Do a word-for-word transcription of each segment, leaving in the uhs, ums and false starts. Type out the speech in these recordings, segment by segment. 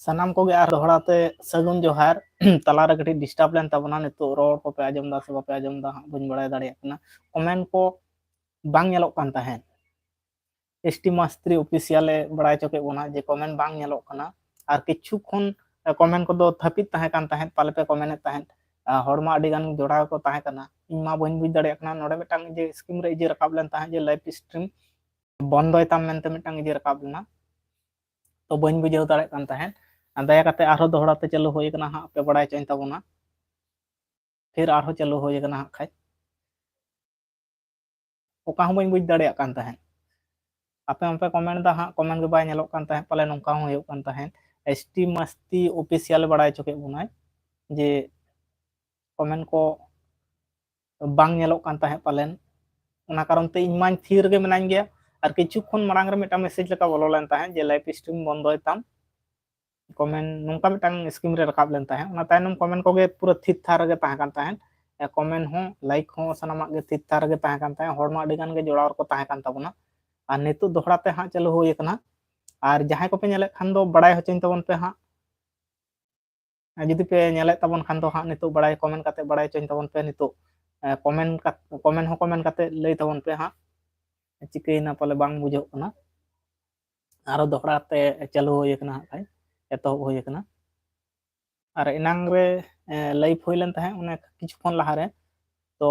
ᱥᱟᱱᱟᱢ ᱠᱚᱜᱮ ᱟᱨ ᱫᱚᱦᱲᱟ ᱛᱮ ᱥᱟᱹᱜᱩᱱ ᱡᱚᱦᱟᱨ᱾ ᱛᱟᱞᱟᱨᱮ ᱠᱟᱹᱴᱤᱡ ᱰᱤᱥᱴᱟᱵ ᱞᱮᱱ ᱛᱟᱵᱚᱱᱟ, ᱱᱤᱛᱚᱜ ᱨᱚᱲ ᱠᱚᱯᱮ ᱟᱸᱡᱚᱢ ᱫᱟ ᱥᱮ ᱵᱟᱯᱮ ᱟᱸᱡᱚᱢ ᱫᱟ ᱦᱟᱸᱜ ᱵᱟᱹᱧ ᱵᱟᱲᱟᱭ ᱫᱟᱲᱮᱭᱟᱜ ᱠᱟᱱᱟ᱾ ᱠᱚᱢᱮᱱᱴ ᱠᱚ ᱵᱟᱝ ᱧᱮᱞᱚᱜ ᱠᱟᱱ ᱛᱟᱦᱮᱸᱫ᱾ ᱮᱥ ᱴᱤ ᱢᱟᱥᱛᱨᱤ ᱚᱯᱷᱤᱥᱤᱭᱟᱞ ᱮ ᱵᱟᱲᱟᱭ ᱦᱚᱪᱚ ᱠᱮᱫ ᱵᱚᱱᱟ ᱡᱮ ᱠᱚᱢᱮᱱᱴ ᱵᱟᱝ ᱧᱮᱞᱚᱜ ᱠᱟᱱᱟ᱾ ᱟᱨ ᱠᱤᱪᱷᱩ ᱠᱷᱚᱱ ᱠᱚᱢᱮᱱᱴ ᱠᱚᱫᱚ ᱛᱷᱟᱹᱯᱤᱛ ᱛᱟᱦᱮᱸ ᱠᱟᱱ ᱛᱟᱦᱮᱸᱫ, ᱯᱟᱞᱮ ᱯᱮ ᱠᱚᱢᱮᱱᱴ ᱮᱫ ᱛᱟᱦᱮᱸᱫ᱾ ᱟᱨ ᱦᱚᱲ ᱢᱟ ᱟᱹᱰᱤ ᱜᱟᱱ ᱡᱚᱲᱟᱣ ᱠᱚ ᱛᱟᱦᱮᱸ ᱠᱟᱱᱟ, ᱤᱧ ᱢᱟ ᱵᱟᱹᱧ ᱵᱩᱡᱽ ᱫᱟᱲᱮᱭᱟᱜ ᱠᱟᱱᱟ᱾ ᱱᱚᱰᱮ ᱢᱤᱫᱴᱟᱝ ᱤᱭᱟᱹ ᱥᱠᱨᱤᱱ ᱨᱮ ᱤᱭᱟᱹ ᱨᱟᱠᱟᱵ ᱞᱮᱱ ᱛᱟᱦᱮᱸᱫ ᱡᱮ ᱞᱟᱭᱤᱵᱷ ᱥᱴᱨᱤᱢ ᱵᱚᱱᱫᱚᱭ ᱛᱟᱢ ᱢᱮᱱᱛᱮ ᱢᱤᱫᱴᱟᱝ ᱤᱭᱟᱹ ᱨᱟᱠᱟᱵ ᱞᱮᱱᱟ, ᱛᱚ ᱵᱟᱹᱧ ᱵᱩᱡᱷᱟᱹᱣ ᱫᱟᱲᱮᱭᱟᱜ ᱠᱟᱱ ᱛᱟᱦᱮᱸᱫ᱾ ᱟᱨ ᱫᱟᱭᱟ ᱠᱟᱛᱮ ᱟᱨᱦᱚᱸ ᱫᱚᱦᱲᱟ ᱛᱮ ᱪᱟᱹᱞᱩ ᱦᱩᱭ ᱠᱟᱱᱟ ᱦᱟᱸᱜ, ᱯᱮ ᱵᱟᱲᱟᱭ ᱦᱚᱪᱚᱧ ᱛᱟᱵᱚᱱᱟ᱾ ᱯᱷᱤᱨ ᱟᱨᱦᱚᱸ ᱪᱟᱹᱞᱩ ᱦᱩᱭ ᱠᱟᱱᱟ ᱦᱟᱸᱜ ᱠᱷᱟᱡ᱾ ᱚᱠᱟ ᱦᱚᱸ ᱵᱟᱹᱧ ᱵᱩᱡᱽ ᱫᱟᱲᱮᱭᱟᱜ ᱠᱟᱱ ᱛᱟᱦᱮᱸᱫ᱾ ᱟᱯᱮ ᱦᱚᱸᱯᱮ ᱠᱚᱢᱮᱱᱴ ᱫᱟ ᱦᱟᱸᱜ, ᱠᱚᱢᱮᱱᱴ ᱜᱮ ᱵᱟᱭ ᱧᱮᱞᱚᱜ ᱠᱟᱱ ᱛᱟᱦᱮᱸᱫ, ᱯᱟᱞᱮ ᱱᱚᱝᱠᱟ ᱦᱚᱸ ᱦᱩᱭᱩᱜ ᱠᱟᱱ ᱛᱟᱦᱮᱸᱫ᱾ ᱮᱥ ᱴᱤ ᱢᱟᱥᱛᱤ ᱚᱯᱷᱤᱥᱤᱭᱟᱞ ᱵᱟᱲᱟᱭ ᱦᱚᱪᱚ ᱠᱮᱫ ᱵᱚᱱᱟᱭ ᱡᱮ ᱠᱚᱢᱮᱱᱴ ᱠᱚ ᱵᱟᱝ ᱧᱮᱞᱚᱜ ᱠᱟᱱ ᱛᱟᱦᱮᱸᱫ ᱯᱟᱞᱮᱱ, ᱚᱱᱟ ᱠᱟᱨᱚᱱ ᱛᱮ ᱤᱧ ᱢᱟᱧ ᱛᱷᱤᱨ ᱜᱮ ᱢᱮᱱᱟᱧ ᱜᱮᱭᱟ᱾ ᱟᱨ ᱠᱤᱪᱷᱩ ᱠᱷᱚᱱ ᱢᱟᱲᱟᱝ ᱨᱮ ᱢᱤᱫᱴᱟᱝ ᱢᱮᱥᱮᱡᱽ ᱞᱮᱠᱟ ᱵᱚᱞᱚ ᱞᱮᱱ ᱛᱟᱦᱮᱸᱫ ᱡᱮ ᱞᱟᱭᱤᱵᱷ ᱥᱴᱨᱤᱢ ᱵᱚᱱᱫᱚᱭ ᱛᱟᱢ, ᱠᱚᱢᱮᱱᱴ ᱱᱚᱝᱠᱟ ᱢᱤᱫᱴᱟᱝ ᱥᱠᱨᱤᱱ ᱨᱮ ᱨᱟᱠᱟᱵ ᱞᱮᱱ ᱛᱟᱦᱮᱸᱫ᱾ ᱚᱱᱟ ᱛᱟᱭᱱᱚᱢ ᱠᱚᱢᱮᱱᱴ ᱠᱚᱜᱮ ᱯᱩᱨᱟᱹ ᱛᱷᱤᱨ ᱛᱷᱟᱨ ᱨᱮᱜᱮ ᱛᱟᱦᱮᱸ ᱠᱟᱱ ᱛᱟᱦᱮᱸᱫ᱾ ᱮ, ᱠᱚᱢᱮᱱᱴ ᱦᱚᱸ, ᱞᱟᱭᱤᱠ ᱦᱚᱸ, ᱥᱟᱱᱟᱢᱟᱜ ᱜᱮ ᱛᱷᱤᱨ ᱛᱷᱟᱨ ᱨᱮᱜᱮ ᱛᱟᱦᱮᱸ ᱠᱟᱱ ᱛᱟᱦᱮᱸᱫ᱾ ᱦᱚᱲ ᱢᱟ ᱟᱹᱰᱤ ᱜᱟᱱ ᱜᱮ ᱡᱚᱲᱟᱣ ᱨᱮᱠᱚ ᱛᱟᱦᱮᱸ ᱠᱟᱱ ᱛᱟᱵᱚᱱᱟ᱾ ᱟᱨ ᱱᱤᱛᱚᱜ ᱫᱚᱦᱲᱟ ᱛᱮ ᱦᱟᱸᱜ ᱪᱟᱹᱞᱩ ᱦᱩᱭ ᱟᱠᱟᱱᱟ᱾ ᱟᱨ ᱡᱟᱦᱟᱸᱭ ᱠᱚᱯᱮ ᱧᱮᱞᱮᱫ ᱠᱷᱟᱱ ᱫᱚ ᱵᱟᱲᱟᱭ ᱦᱚᱪᱚᱧ ᱛᱟᱵᱚᱱ ᱯᱮ ᱦᱟᱸᱜ᱾ ᱟᱨ ᱡᱩᱫᱤ ᱯᱮ ᱧᱮᱞᱮᱫ ᱛᱟᱵᱚᱱ ᱠᱷᱟᱱ ᱫᱚ ᱦᱟᱸᱜ ᱱᱤᱛᱚᱜ ᱵᱟᱲᱟᱭ, ᱠᱚᱢᱮᱱᱴ ᱠᱟᱛᱮ ᱵᱟᱲᱟᱭ ᱦᱚᱪᱚᱧ ᱛᱟᱵᱚᱱ ᱯᱮ ᱱᱤᱛᱚᱜ᱾ ᱮ, ᱠᱚᱢᱮᱱᱴ ᱠᱟᱛ-, ᱠᱚᱢᱮᱱᱴ ᱦᱚᱸ ᱠᱚᱢᱮᱱᱴ ᱠᱟᱛᱮ ᱞᱟᱹᱭ ᱛᱟᱵᱚᱱ ᱯᱮ ᱦᱟᱸᱜ᱾ ᱪᱤᱠᱟᱹᱭᱮᱱᱟ ᱯᱟᱞᱮ ᱵᱟᱝ ᱵᱩᱡᱷᱟᱹᱜ ᱠᱟᱱᱟ᱾ ᱟᱨᱚ ᱫᱚᱦᱲᱟ ᱛᱮ ᱪᱟᱹᱞᱩ ᱦᱩᱭ ᱟᱠᱟᱱᱟ ᱦᱟᱸᱜ ᱠᱷᱟᱡ, ᱮᱛᱚᱦᱚᱵ ᱦᱩᱭ ᱟᱠᱟᱱᱟ᱾ ᱟᱨ ᱮᱱᱟᱝ ᱨᱮ, ᱮ, ᱞᱟᱭᱤᱵᱷ ᱦᱩᱭ ᱞᱮᱱ ᱛᱟᱦᱮᱸᱫ ᱚᱱᱮ ᱠᱤᱪᱷᱩ ᱠᱷᱚᱱ ᱞᱟᱦᱟ ᱨᱮ, ᱛᱚ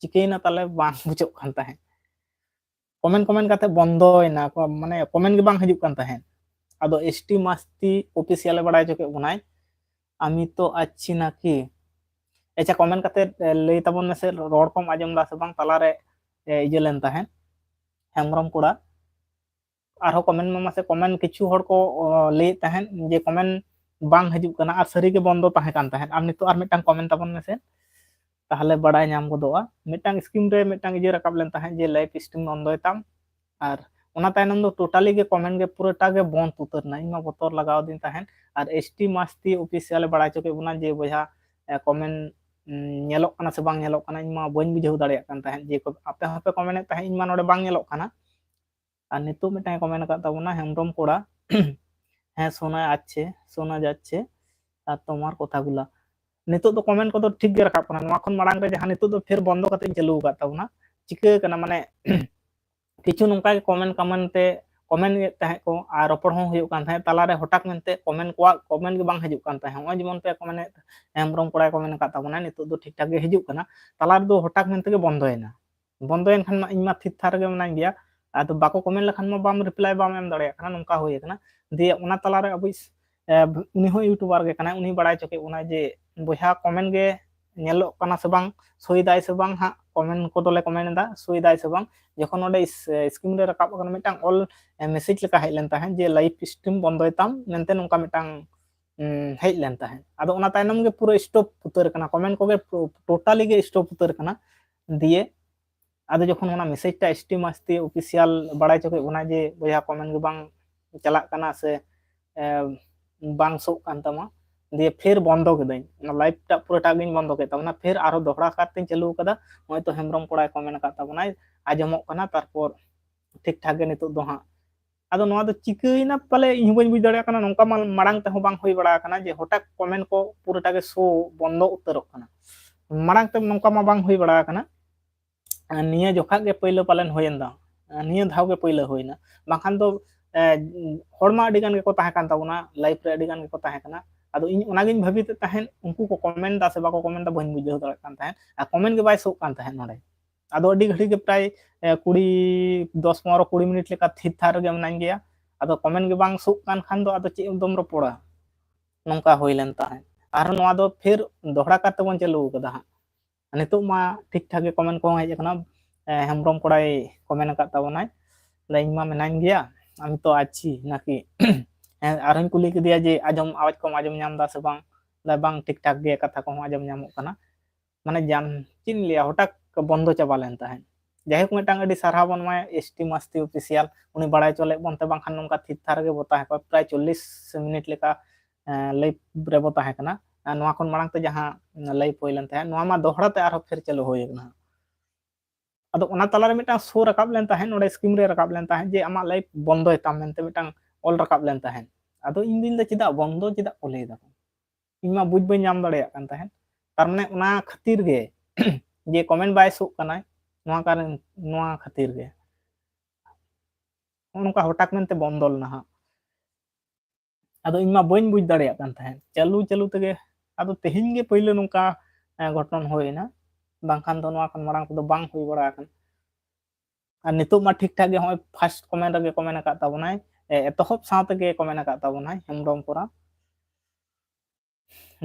ᱪᱤᱠᱟᱹᱭᱮᱱᱟ ᱛᱟᱞᱮ ᱵᱟᱝ ᱵᱩᱡᱷᱟᱹᱜ ᱠᱟᱱ ᱛᱟᱦᱮᱸᱫ᱾ ᱠᱚᱢᱮᱱᱴ, ᱠᱚᱢᱮᱱᱴ ᱠᱟᱛᱮ ᱵᱚᱱᱫᱚᱭᱮᱱᱟ ᱠᱚ, ᱢᱟᱱᱮ ᱠᱚᱢᱮᱱᱴ ᱜᱮ ᱵᱟᱝ ᱦᱤᱡᱩᱜ ᱠᱟᱱ ᱛᱟᱦᱮᱸᱫ᱾ ᱟᱫᱚ ᱮᱥ ᱴᱤ ᱢᱟᱥᱛᱤ ᱚᱯᱷᱤᱥᱤᱭᱟᱞ ᱮ ᱵᱟᱲᱟᱭ ᱦᱚᱪᱚ ᱠᱮᱫ ᱵᱚᱱᱟᱭ, ᱟᱢᱤ ᱛᱚ ᱟᱪᱪᱷᱤ ᱱᱟᱠᱤ᱾ ᱟᱪᱪᱷᱟ, ᱠᱚᱢᱮᱱᱴ ᱠᱟᱛᱮ, ᱮ, ᱞᱟᱹᱭ ᱛᱟᱵᱚᱱ ᱢᱮᱥᱮ, ᱨᱚᱲ ᱠᱚᱢ ᱟᱸᱡᱚᱢ ᱫᱟ ᱥᱮ ᱵᱟᱝ? ᱛᱟᱞᱟᱨᱮ, ᱮ, ᱤᱭᱟᱹ ᱞᱮᱱ ᱛᱟᱦᱮᱸᱫ ᱦᱮᱢᱵᱨᱚᱢ ᱠᱚᱲᱟ᱾ ᱟᱨᱦᱚᱸ ᱠᱚᱢᱮᱱᱴ ᱢᱟ ᱢᱟᱥᱮ, ᱠᱚᱢᱮᱱᱴ ᱠᱤᱪᱷᱩ ᱦᱚᱲ ᱠᱚ, ᱚ, ᱞᱟᱹᱭᱮᱫ ᱛᱟᱦᱮᱸᱫ ᱡᱮ ᱠᱚᱢᱮᱱᱴ ᱵᱟᱝ ᱦᱤᱡᱩᱜ ᱠᱟᱱᱟ ᱟᱨ ᱥᱟᱹᱨᱤᱜᱮ ᱵᱚᱱᱫᱚ ᱛᱟᱦᱮᱸ ᱠᱟᱱ ᱛᱟᱦᱮᱸᱫ᱾ ᱟᱨ ᱱᱤᱛᱚᱜ ᱟᱨ ᱢᱤᱫᱴᱟᱝ ᱠᱚᱢᱮᱱᱴ ᱛᱟᱵᱚᱱ ᱢᱮᱥᱮ, ᱛᱟᱦᱚᱞᱮ ᱵᱟᱲᱟᱭ ᱧᱟᱢ ᱜᱚᱫᱚᱜᱼᱟ᱾ ᱢᱤᱫᱴᱟᱝ ᱥᱠᱨᱤᱱ ᱨᱮ ᱢᱤᱫᱴᱟᱝ ᱤᱭᱟᱹ ᱨᱟᱠᱟᱵ ᱞᱮᱱ ᱛᱟᱦᱮᱸᱫ ᱡᱮ ᱞᱟᱭᱤᱵᱷ ᱥᱴᱨᱤᱢ ᱵᱚᱱᱫᱚᱭ ᱛᱟᱢ, ᱟᱨ ᱚᱱᱟ ᱛᱟᱭᱱᱚᱢ ᱫᱚ ᱴᱳᱴᱟᱞᱤ ᱜᱮ ᱠᱚᱢᱮᱱᱴ ᱜᱮ ᱯᱩᱨᱟᱹᱴᱟ ᱜᱮ ᱵᱚᱱᱫ ᱩᱛᱟᱹᱨ ᱮᱱᱟ᱾ ᱤᱧ ᱢᱟ ᱵᱚᱛᱚᱨ ᱞᱟᱜᱟᱣ ᱟᱹᱫᱤᱧ ᱛᱟᱦᱮᱸᱫ᱾ ᱟᱨ ᱮᱥ ᱴᱤ ᱢᱟᱥᱛᱤ ᱚᱯᱷᱤᱥᱤᱭᱟᱞ ᱮ ᱵᱟᱲᱟᱭ ᱦᱚᱪᱚ ᱠᱮᱫ ᱵᱚᱱᱟ ᱡᱮ ᱵᱚᱭᱦᱟ, ᱮ, ᱠᱚᱢᱮᱱᱴ, ᱩᱸ, ᱧᱮᱞᱚᱜ ᱠᱟᱱᱟ ᱥᱮ ᱵᱟᱝ ᱧᱮᱞᱚᱜ ᱠᱟᱱᱟ, ᱤᱧ ᱢᱟ ᱵᱟᱹᱧ ᱵᱩᱡᱷᱟᱹᱣ ᱫᱟᱲᱮᱭᱟᱜ ᱠᱟᱱ ᱛᱟᱦᱮᱸᱫ ᱡᱮ ᱠᱚ-, ᱟᱯᱮ ᱦᱚᱸᱯᱮ ᱠᱚᱢᱮᱱᱴ ᱮᱫ ᱛᱟᱦᱮᱸᱫ, ᱤᱧ ᱢᱟ ᱱᱚᱰᱮ ᱵᱟᱝ ᱧᱮᱞᱚᱜ ᱠᱟᱱᱟ᱾ ᱟᱨ ᱱᱤᱛᱚᱜ ᱢᱤᱫᱴᱟᱝ ᱮ ᱠᱚᱢᱮᱱᱴ ᱟᱠᱟᱫ ᱛᱟᱵᱚᱱᱟ ᱦᱮᱢᱵᱨᱚᱢ ᱠᱚᱲᱟ, ᱦᱮᱸ, ᱥᱳᱱᱟ ᱟᱪᱪᱷᱮ, ᱥᱳᱱᱟ ᱡᱟᱪᱪᱷᱮ, ᱟᱨ ᱛᱳᱢᱟᱨ ᱠᱚᱛᱷᱟᱜᱩᱞᱟ᱾ ᱱᱤᱛᱚᱜ ᱫᱚ ᱠᱚᱢᱮᱱᱴ ᱠᱚᱫᱚ ᱴᱷᱤᱠ ᱜᱮ ᱨᱟᱠᱟᱵ ᱠᱟᱱᱟ᱾ ᱱᱚᱣᱟ ᱠᱷᱚᱱ ᱢᱟᱲᱟᱝ ᱨᱮ ᱡᱟᱦᱟᱸ ᱱᱤᱛᱚᱜ ᱫᱚ ᱯᱷᱮᱨ ᱵᱚᱱᱫᱚ ᱠᱟᱛᱮᱧ ᱪᱟᱹᱞᱩ ᱟᱠᱟᱫ ᱛᱟᱵᱚᱱᱟ, ᱪᱤᱠᱟᱹ ᱠᱟᱱᱟ ᱢᱟᱱᱮ ᱠᱤᱪᱷᱩ ᱱᱚᱝᱠᱟ ᱜᱮ ᱠᱚᱢᱮᱱᱴ ᱠᱚᱢᱮᱱᱴ ᱛᱮ ᱠᱚᱢᱮᱱᱴ ᱮᱫ ᱛᱟᱦᱮᱸᱫ ᱠᱚ ᱟᱨ ᱨᱚᱯᱚᱲ ᱦᱚᱸ ᱦᱩᱭᱩᱜ ᱠᱟᱱ ᱛᱟᱦᱮᱸᱫ, ᱛᱟᱞᱟᱨᱮ ᱦᱚᱴᱟᱛ ᱢᱮᱱᱛᱮ ᱠᱚᱢᱮᱱᱴ ᱠᱚᱣᱟᱜ ᱠᱚᱢᱮᱱᱴ ᱜᱮ ᱵᱟᱝ ᱦᱤᱡᱩᱜ ᱠᱟᱱ ᱛᱟᱦᱮᱸᱫ᱾ ᱱᱚᱜᱼᱚᱭ ᱡᱮᱢᱚᱱ ᱯᱮ ᱠᱚᱢᱮᱱᱴ ᱮᱫ, ᱦᱮᱢᱵᱨᱚᱢ ᱠᱚᱲᱟᱭ ᱠᱚᱢᱮᱱᱴ ᱟᱠᱟᱫ ᱛᱟᱵᱚᱱᱟ, ᱱᱤᱛᱚᱜ ᱫᱚ ᱴᱷᱤᱠ ᱴᱷᱟᱠ ᱜᱮ ᱦᱤᱡᱩᱜ ᱠᱟᱱᱟ, ᱛᱟᱞᱟ ᱨᱮᱫᱚ ᱦᱚᱴᱟᱛ ᱢᱮᱱᱛᱮ ᱜᱮ ᱵᱚᱱᱫᱚᱭᱮᱱᱟ᱾ ᱵᱚᱱᱫᱚᱭᱮᱱ ᱠᱷᱟᱱ ᱢᱟ ᱤᱧ ᱢᱟ ᱛᱷᱤᱨ ᱛᱷᱟᱨ ᱨᱮᱜᱮ ᱢᱮᱱᱟᱧ ᱜᱮᱭᱟ, ᱟᱫᱚ ᱵᱟᱠᱚ ᱠᱚᱢᱮᱱᱴ ᱞᱮᱠᱷᱟᱱ ᱢᱟ ᱵᱟᱢ ᱨᱤᱯᱞᱟᱭ ᱵᱟᱢ ᱮᱢ ᱫᱟᱲᱮᱭᱟᱜ ᱠᱟᱱᱟ, ᱱᱚᱝᱠᱟ ᱦᱩᱭ ᱟᱠᱟᱱᱟ᱾ ᱫᱤᱭᱮ ᱚᱱᱟ ᱛᱟᱞᱟᱨᱮ ᱟᱵᱚᱭᱤᱡ, ᱮ, ᱩᱱᱤ ᱦᱚᱸ ᱤᱭᱩᱴᱩᱵᱟᱨ ᱜᱮ ᱠᱟᱱᱟᱭ, ᱩᱱᱤ ᱵᱟᱲᱟᱭ ᱦᱚᱪᱚ ᱠᱮᱫ ᱵᱚᱱᱟᱭ ᱡᱮ ᱵᱚᱭᱦᱟ ᱠᱚᱢᱮᱱᱴ ᱜᱮ ᱧᱮᱞᱚᱜ ᱠᱟᱱᱟ ᱥᱮ ᱵᱟᱝ, ᱥᱳᱭ ᱫᱟᱭ ᱥᱮ ᱵᱟᱝ ᱦᱟᱸᱜ, ᱠᱚᱢᱮᱱᱴ ᱠᱚᱫᱚᱞᱮ ᱠᱚᱢᱮᱱᱴ ᱮᱫᱟ, ᱥᱳᱭ ᱫᱟᱭ ᱥᱮ ᱵᱟᱝ᱾ ᱡᱚᱠᱷᱚᱱ ᱚᱸᱰᱮ ᱤᱥ-, ᱥᱠᱨᱤᱱ ᱨᱮ ᱨᱟᱠᱟᱵ ᱟᱠᱟᱱᱟ ᱢᱤᱫᱴᱟᱝ ᱚᱞ, ᱮ, ᱢᱮᱥᱮᱡᱽ ᱞᱮᱠᱟ ᱦᱮᱡ ᱞᱮᱱ ᱛᱟᱦᱮᱸᱫ ᱡᱮ ᱞᱟᱭᱤᱵᱷ ᱥᱴᱨᱤᱢ ᱵᱚᱱᱫᱚᱭ ᱛᱟᱢ ᱢᱮᱱᱛᱮ ᱱᱚᱝᱠᱟ ᱢᱤᱫᱴᱟᱝ, ᱩᱢ, ᱦᱮᱡ ᱞᱮᱱ ᱛᱟᱦᱮᱸᱫ᱾ ᱟᱫᱚ ᱚᱱᱟ ᱛᱟᱭᱱᱚᱢ ᱜᱮ ᱯᱩᱨᱟᱹ ᱥᱴᱚᱯ ᱩᱛᱟᱹᱨ ᱠᱟᱱᱟ, ᱠᱚᱢᱮᱱᱴ ᱠᱚᱜᱮ ᱴᱳᱴᱟᱞᱤ ᱜᱮ ᱥᱴᱚᱯ ᱩᱛᱟᱹᱨ ᱠᱟᱱᱟ᱾ ᱫᱤᱭᱮ ᱟᱫᱚ ᱡᱚᱠᱷᱚᱱ ᱚᱱᱟ ᱢᱮᱥᱮᱡᱽ ᱴᱟ ᱮᱥ ᱴᱤ ᱢᱟᱥᱛᱤ ᱚᱯᱷᱤᱥᱤᱭᱟᱞ ᱵᱟᱲᱟᱭ ᱦᱚᱪᱚ ᱠᱮᱫ ᱵᱚᱱᱟ ᱡᱮ ᱵᱚᱭᱦᱟ ᱠᱚᱢᱮᱱᱴ ᱜᱮ ᱵᱟᱝ ᱪᱟᱞᱟᱜ ᱠᱟᱱᱟ ᱥᱮ, ᱮ, ᱵᱟᱝ ᱥᱳᱜ ᱠᱟᱱ ᱛᱟᱢᱟ, ᱫᱤᱭᱮ ᱯᱷᱮᱨ ᱵᱚᱱᱫᱚ ᱠᱮᱫᱟᱹᱧ, ᱚᱱᱟ ᱞᱟᱭᱤᱵᱷ ᱴᱟᱜ ᱯᱩᱨᱟᱹᱴᱟᱜ ᱜᱤᱧ ᱵᱚᱱᱫᱚ ᱠᱮᱫ ᱛᱟᱵᱚᱱᱟ᱾ ᱯᱷᱮᱨ ᱟᱨᱦᱚᱸ ᱫᱚᱦᱲᱟ ᱠᱟᱨᱛᱮᱧ ᱪᱟᱹᱞᱩ ᱟᱠᱟᱫᱟ, ᱱᱚᱜᱼᱚᱭ ᱛᱚ ᱦᱮᱢᱵᱨᱚᱢ ᱠᱚᱲᱟᱭ ᱠᱚᱢᱮᱱᱴ ᱟᱠᱟᱫ ᱛᱟᱵᱚᱱᱟᱭ, ᱟᱸᱡᱚᱢᱚᱜ ᱠᱟᱱᱟ, ᱛᱟᱨᱯᱚᱨ ᱴᱷᱤᱠ ᱴᱷᱟᱠ ᱜᱮ ᱱᱤᱛᱚᱜ ᱫᱚ ᱦᱟᱸᱜ᱾ ᱟᱫᱚ ᱱᱚᱣᱟ ᱫᱚ ᱪᱤᱠᱟᱹᱭᱮᱱᱟ ᱯᱟᱞᱮ ᱤᱧ ᱦᱚᱸ ᱵᱟᱹᱧ ᱵᱩᱡᱽ ᱫᱟᱲᱮᱭᱟᱜ ᱠᱟᱱᱟ, ᱱᱚᱝᱠᱟ ᱢᱟ ᱢᱟᱲᱟᱝ ᱛᱮᱦᱚᱸ ᱵᱟᱝ ᱦᱩᱭ ᱵᱟᱲᱟ ᱟᱠᱟᱱᱟ ᱡᱮ ᱦᱚᱴᱟᱛ ᱠᱚᱢᱮᱱᱴ ᱠᱚ ᱯᱩᱨᱟᱹᱴᱟ ᱜᱮ ᱥᱳ ᱵᱚᱱᱫᱚ ᱩᱛᱟᱹᱨᱚᱜ ᱠᱟᱱᱟ᱾ ᱢᱟᱲᱟᱝ ᱛᱮ ᱱᱚᱝᱠᱟ ᱢᱟ ᱵᱟᱝ ᱦᱩᱭ ᱵᱟᱲᱟ ᱟᱠᱟᱱᱟ᱾ ᱟᱨ ᱱᱤᱭᱟᱹ ᱡᱚᱠᱷᱟ ᱜᱮ ᱯᱟᱹᱭᱞᱟᱹ ᱯᱟᱞᱮᱱ ᱦᱩᱭᱮᱱ ᱫᱚ, ᱟᱨ ᱱᱤᱭᱟᱹ ᱫᱷᱟᱣ ᱜᱮ ᱯᱟᱹᱭᱞᱟᱹ ᱦᱩᱭᱱᱟ, ᱵᱟᱝᱠᱷᱟᱱ ᱫᱚ, ᱮ, ᱦᱚᱲ ᱢᱟ ᱟᱹᱰᱤ ᱜᱟᱱ ᱜᱮᱠᱚ ᱛᱟᱦᱮᱸ ᱠᱟᱱ ᱛᱟᱵᱚᱱᱟ, ᱞᱟᱭᱤᱵᱷ ᱨᱮ ᱟᱹᱰᱤ ᱜᱟᱱ ᱜᱮᱠᱚ ᱛᱟᱦᱮᱸ ᱠᱟᱱᱟ᱾ ᱟᱫᱚ ᱤᱧ ᱚᱱᱟᱜᱤᱧ ᱵᱷᱟᱹᱵᱤᱛᱮᱫ ᱛᱟᱦᱮᱸᱫ, ᱩᱱᱠᱩ ᱠᱚ ᱠᱚᱢᱮᱱᱴ ᱫᱟ ᱥᱮ ᱵᱟᱠᱚ ᱠᱚᱢᱮᱱᱴ ᱫᱟ ᱵᱟᱹᱧ ᱵᱩᱡᱷᱟᱹᱣ ᱫᱟᱲᱮᱭᱟᱜ ᱠᱟᱱ ᱛᱟᱦᱮᱸᱫ, ᱟᱨ ᱠᱚᱢᱮᱱᱴ ᱜᱮ ᱵᱟᱭ ᱥᱳᱜ ᱠᱟᱱ ᱛᱟᱦᱮᱸᱫ ᱱᱚᱰᱮ᱾ ᱟᱫᱚ ᱟᱹᱰᱤ ᱜᱷᱟᱹᱲᱤ ᱜᱮ ᱯᱨᱟᱭ, ᱮ, ᱠᱩᱲᱤ, ᱫᱚᱥ ᱯᱚᱱᱨᱚ ᱠᱩᱲᱤ ᱢᱤᱱᱤᱴ ᱞᱮᱠᱟ ᱛᱷᱤᱨ ᱛᱷᱟᱨ ᱨᱮᱜᱮ ᱢᱮᱱᱟᱹᱧ ᱜᱮᱭᱟ᱾ ᱟᱫᱚ ᱠᱚᱢᱮᱱᱴ ᱜᱮ ᱵᱟᱝ ᱥᱳᱜ ᱠᱟᱱ ᱠᱷᱟᱱ ᱫᱚ ᱟᱫᱚ ᱪᱮᱫ ᱫᱚᱢ ᱨᱚᱯᱚᱲᱟ, ᱱᱚᱝᱠᱟ ᱦᱩᱭ ᱞᱮᱱ ᱛᱟᱦᱮᱸᱫ᱾ ᱟᱨ ᱱᱚᱣᱟ ᱫᱚ ᱯᱷᱤᱨ ᱫᱚᱦᱲᱟ ᱠᱟᱨ ᱛᱮᱵᱚᱱ ᱪᱟᱹᱞᱩ ᱟᱠᱟᱫᱟ ᱦᱟᱸᱜ᱾ ᱱᱤᱛᱚᱜ ᱢᱟ ᱴᱷᱤᱠ ᱴᱷᱟᱠ ᱜᱮ ᱠᱚᱢᱮᱱᱴ ᱠᱚᱦᱚᱸ ᱦᱮᱡ ᱟᱠᱟᱱᱟ᱾ ᱮ, ᱦᱮᱢᱵᱨᱚᱢ ᱠᱚᱲᱟᱭ ᱠᱚᱢᱮᱱᱴ ᱟᱠᱟᱫ ᱛᱟᱵᱚᱱᱟᱭ, ᱞᱟᱹᱭ, "ᱤᱧ ᱢᱟ ᱢᱮᱱᱟᱧ ᱜᱮᱭᱟ, ᱟᱢ ᱛᱚ ᱟᱪᱪᱷᱤ ᱱᱟᱠᱤ?" ᱦᱮᱸ, ᱟᱨᱦᱚᱸᱧ ᱠᱩᱞᱤ ᱠᱮᱫᱮᱭᱟ ᱡᱮ, "ᱟᱸᱡᱚᱢ, ᱟᱣᱟᱡᱽ ᱠᱚᱢ ᱟᱸᱡᱚᱢ ᱧᱟᱢ ᱮᱫᱟ ᱥᱮ ᱵᱟᱝ?" ᱞᱟᱹᱭ, "ᱵᱟᱝ, ᱴᱷᱤᱠ ᱴᱷᱟᱠ ᱜᱮ, ᱠᱟᱛᱷᱟ ᱠᱚᱦᱚᱸ ᱟᱸᱡᱚᱢ ᱧᱟᱢᱚᱜ ᱠᱟᱱᱟ᱾" ᱢᱟᱱᱮ ᱡᱟᱱ, ᱪᱮᱫ ᱤᱧ ᱞᱟᱹᱭᱟ, ᱦᱚᱴᱟᱛ ᱵᱚᱱᱫᱚ ᱪᱟᱵᱟ ᱞᱮᱱ ᱛᱟᱦᱮᱸᱫ᱾ ᱡᱟᱭᱦᱳᱠ, ᱢᱤᱫᱴᱟᱝ ᱟᱹᱰᱤ ᱥᱟᱨᱦᱟᱣ ᱵᱚᱱ ᱮᱢᱟᱭᱟ ᱮᱥ ᱴᱤ ᱢᱟᱥᱛᱤ ᱚᱯᱷᱤᱥᱤᱭᱟᱞ, ᱩᱱᱤ ᱵᱟᱲᱟᱭ ᱦᱚᱪᱚ ᱞᱮᱫ ᱵᱚᱱ ᱛᱮ, ᱵᱟᱝᱠᱷᱟᱱ ᱱᱚᱝᱠᱟ ᱛᱷᱤᱨ ᱛᱷᱟᱨ ᱨᱮᱜᱮ ᱵᱚ ᱛᱟᱦᱮᱸ ᱠᱚᱜᱼᱟ᱾ ᱯᱨᱟᱭ ᱪᱚᱞᱞᱤᱥ ᱢᱤᱱᱤᱴ ᱞᱮᱠᱟ, ᱮᱸ, ᱞᱟᱭᱤᱵᱷ ᱨᱮᱵᱚ ᱛᱟᱦᱮᱸ ᱠᱟᱱᱟ᱾ ᱟᱨ ᱱᱚᱣᱟ ᱠᱷᱚᱱ ᱢᱟᱲᱟᱝ ᱛᱮ ᱡᱟᱦᱟᱸ ᱞᱟᱭᱤᱵᱷ ᱦᱩᱭ ᱞᱮᱱ ᱛᱟᱦᱮᱸᱫ, ᱱᱚᱣᱟ ᱢᱟ ᱫᱚᱦᱲᱟ ᱛᱮ ᱟᱨᱦᱚᱸ ᱯᱷᱮᱨ ᱪᱟᱹᱞᱩ ᱦᱩᱭ ᱟᱠᱟᱱᱟ᱾ ᱟᱫᱚ ᱚᱱᱟ ᱛᱟᱞᱟᱨᱮ ᱢᱤᱫᱴᱟᱝ ᱥᱳ ᱨᱟᱠᱟᱵ ᱞᱮᱱ ᱛᱟᱦᱮᱸᱫ, ᱱᱚᱰᱮ ᱥᱠᱨᱤᱱ ᱨᱮ ᱨᱟᱠᱟᱵ ᱞᱮᱱ ᱛᱟᱦᱮᱸᱫ ᱡᱮ ᱟᱢᱟᱜ ᱞᱟᱭᱤᱵᱷ ᱵᱚᱱᱫᱚᱭ ᱛᱟᱢ ᱢᱮᱱᱛᱮ ᱢᱤᱫᱴᱟᱝ ᱚᱞ ᱨᱟᱠᱟᱵ ᱞᱮᱱ ᱛᱟᱦᱮᱸᱫ᱾ ᱟᱫᱚ ᱤᱧ ᱫᱩᱧ ᱞᱟᱹᱭᱫᱟ, ᱪᱮᱫᱟᱜ ᱵᱚᱱᱫᱚ, ᱪᱮᱫᱟᱜ ᱠᱚ ᱞᱟᱹᱭ ᱫᱟᱠᱚ? ᱤᱧ ᱢᱟ ᱵᱩᱡᱽ ᱵᱟᱹᱧ ᱧᱟᱢ ᱫᱟᱲᱮᱭᱟᱜ ᱠᱟᱱ ᱛᱟᱦᱮᱸᱫ᱾ ᱛᱟᱨ ᱢᱟᱱᱮ ᱚᱱᱟ ᱠᱷᱟᱹᱛᱤᱨ ᱜᱮ ᱡᱮ comment ᱵᱟᱭ ᱥᱳᱜ ᱠᱟᱱᱟᱭ, ᱱᱚᱣᱟ ᱠᱟᱨᱚᱱ, ᱱᱚᱣᱟ ᱠᱷᱟᱹᱛᱤᱨ ᱜᱮ ᱱᱚᱜᱼᱚ ᱱᱚᱝᱠᱟ ᱦᱚᱴᱟᱛ ᱢᱮᱱᱛᱮ ᱵᱚᱱᱫᱚ ᱞᱮᱱᱟ ᱦᱟᱸᱜ᱾ ᱟᱫᱚ ᱤᱧ ᱢᱟ ᱵᱟᱹᱧ ᱵᱩᱡᱽ ᱫᱟᱲᱮᱭᱟᱜ ᱠᱟᱱ ᱛᱟᱦᱮᱸᱫ, ᱪᱟᱹᱞᱩ ᱪᱟᱹᱞᱩ ᱛᱮᱜᱮ᱾ ᱟᱫᱚ ᱛᱮᱦᱮᱧ ᱜᱮ ᱯᱳᱭᱞᱳ ᱱᱚᱝᱠᱟ, ᱮ, ᱜᱷᱚᱴᱚᱱ ᱦᱩᱭᱮᱱᱟ, ᱵᱟᱝᱠᱷᱟᱱ ᱫᱚ ᱱᱚᱣᱟ ᱠᱷᱚᱱ ᱢᱟᱲᱟᱝ ᱠᱚᱫᱚ ᱵᱟᱝ ᱦᱩᱭ ᱵᱟᱲᱟ ᱟᱠᱟᱱᱟ᱾ ᱟᱨ ᱱᱤᱛᱚᱜ ᱢᱟ ᱴᱷᱤᱠ ᱴᱷᱟᱠ ᱜᱮ ᱦᱚᱸᱜᱼᱚᱭ first comment ᱨᱮᱜᱮ comment ᱟᱠᱟᱫ ᱛᱟᱵᱚᱱᱟᱭ, ᱮ, ᱮᱛᱚᱦᱚᱵ ᱥᱟᱶ ᱛᱮᱜᱮ comment ᱟᱠᱟᱫ ᱛᱟᱵᱚᱱᱟᱭ ᱦᱮᱢᱵᱨᱚᱢ ᱠᱚᱨᱟ᱾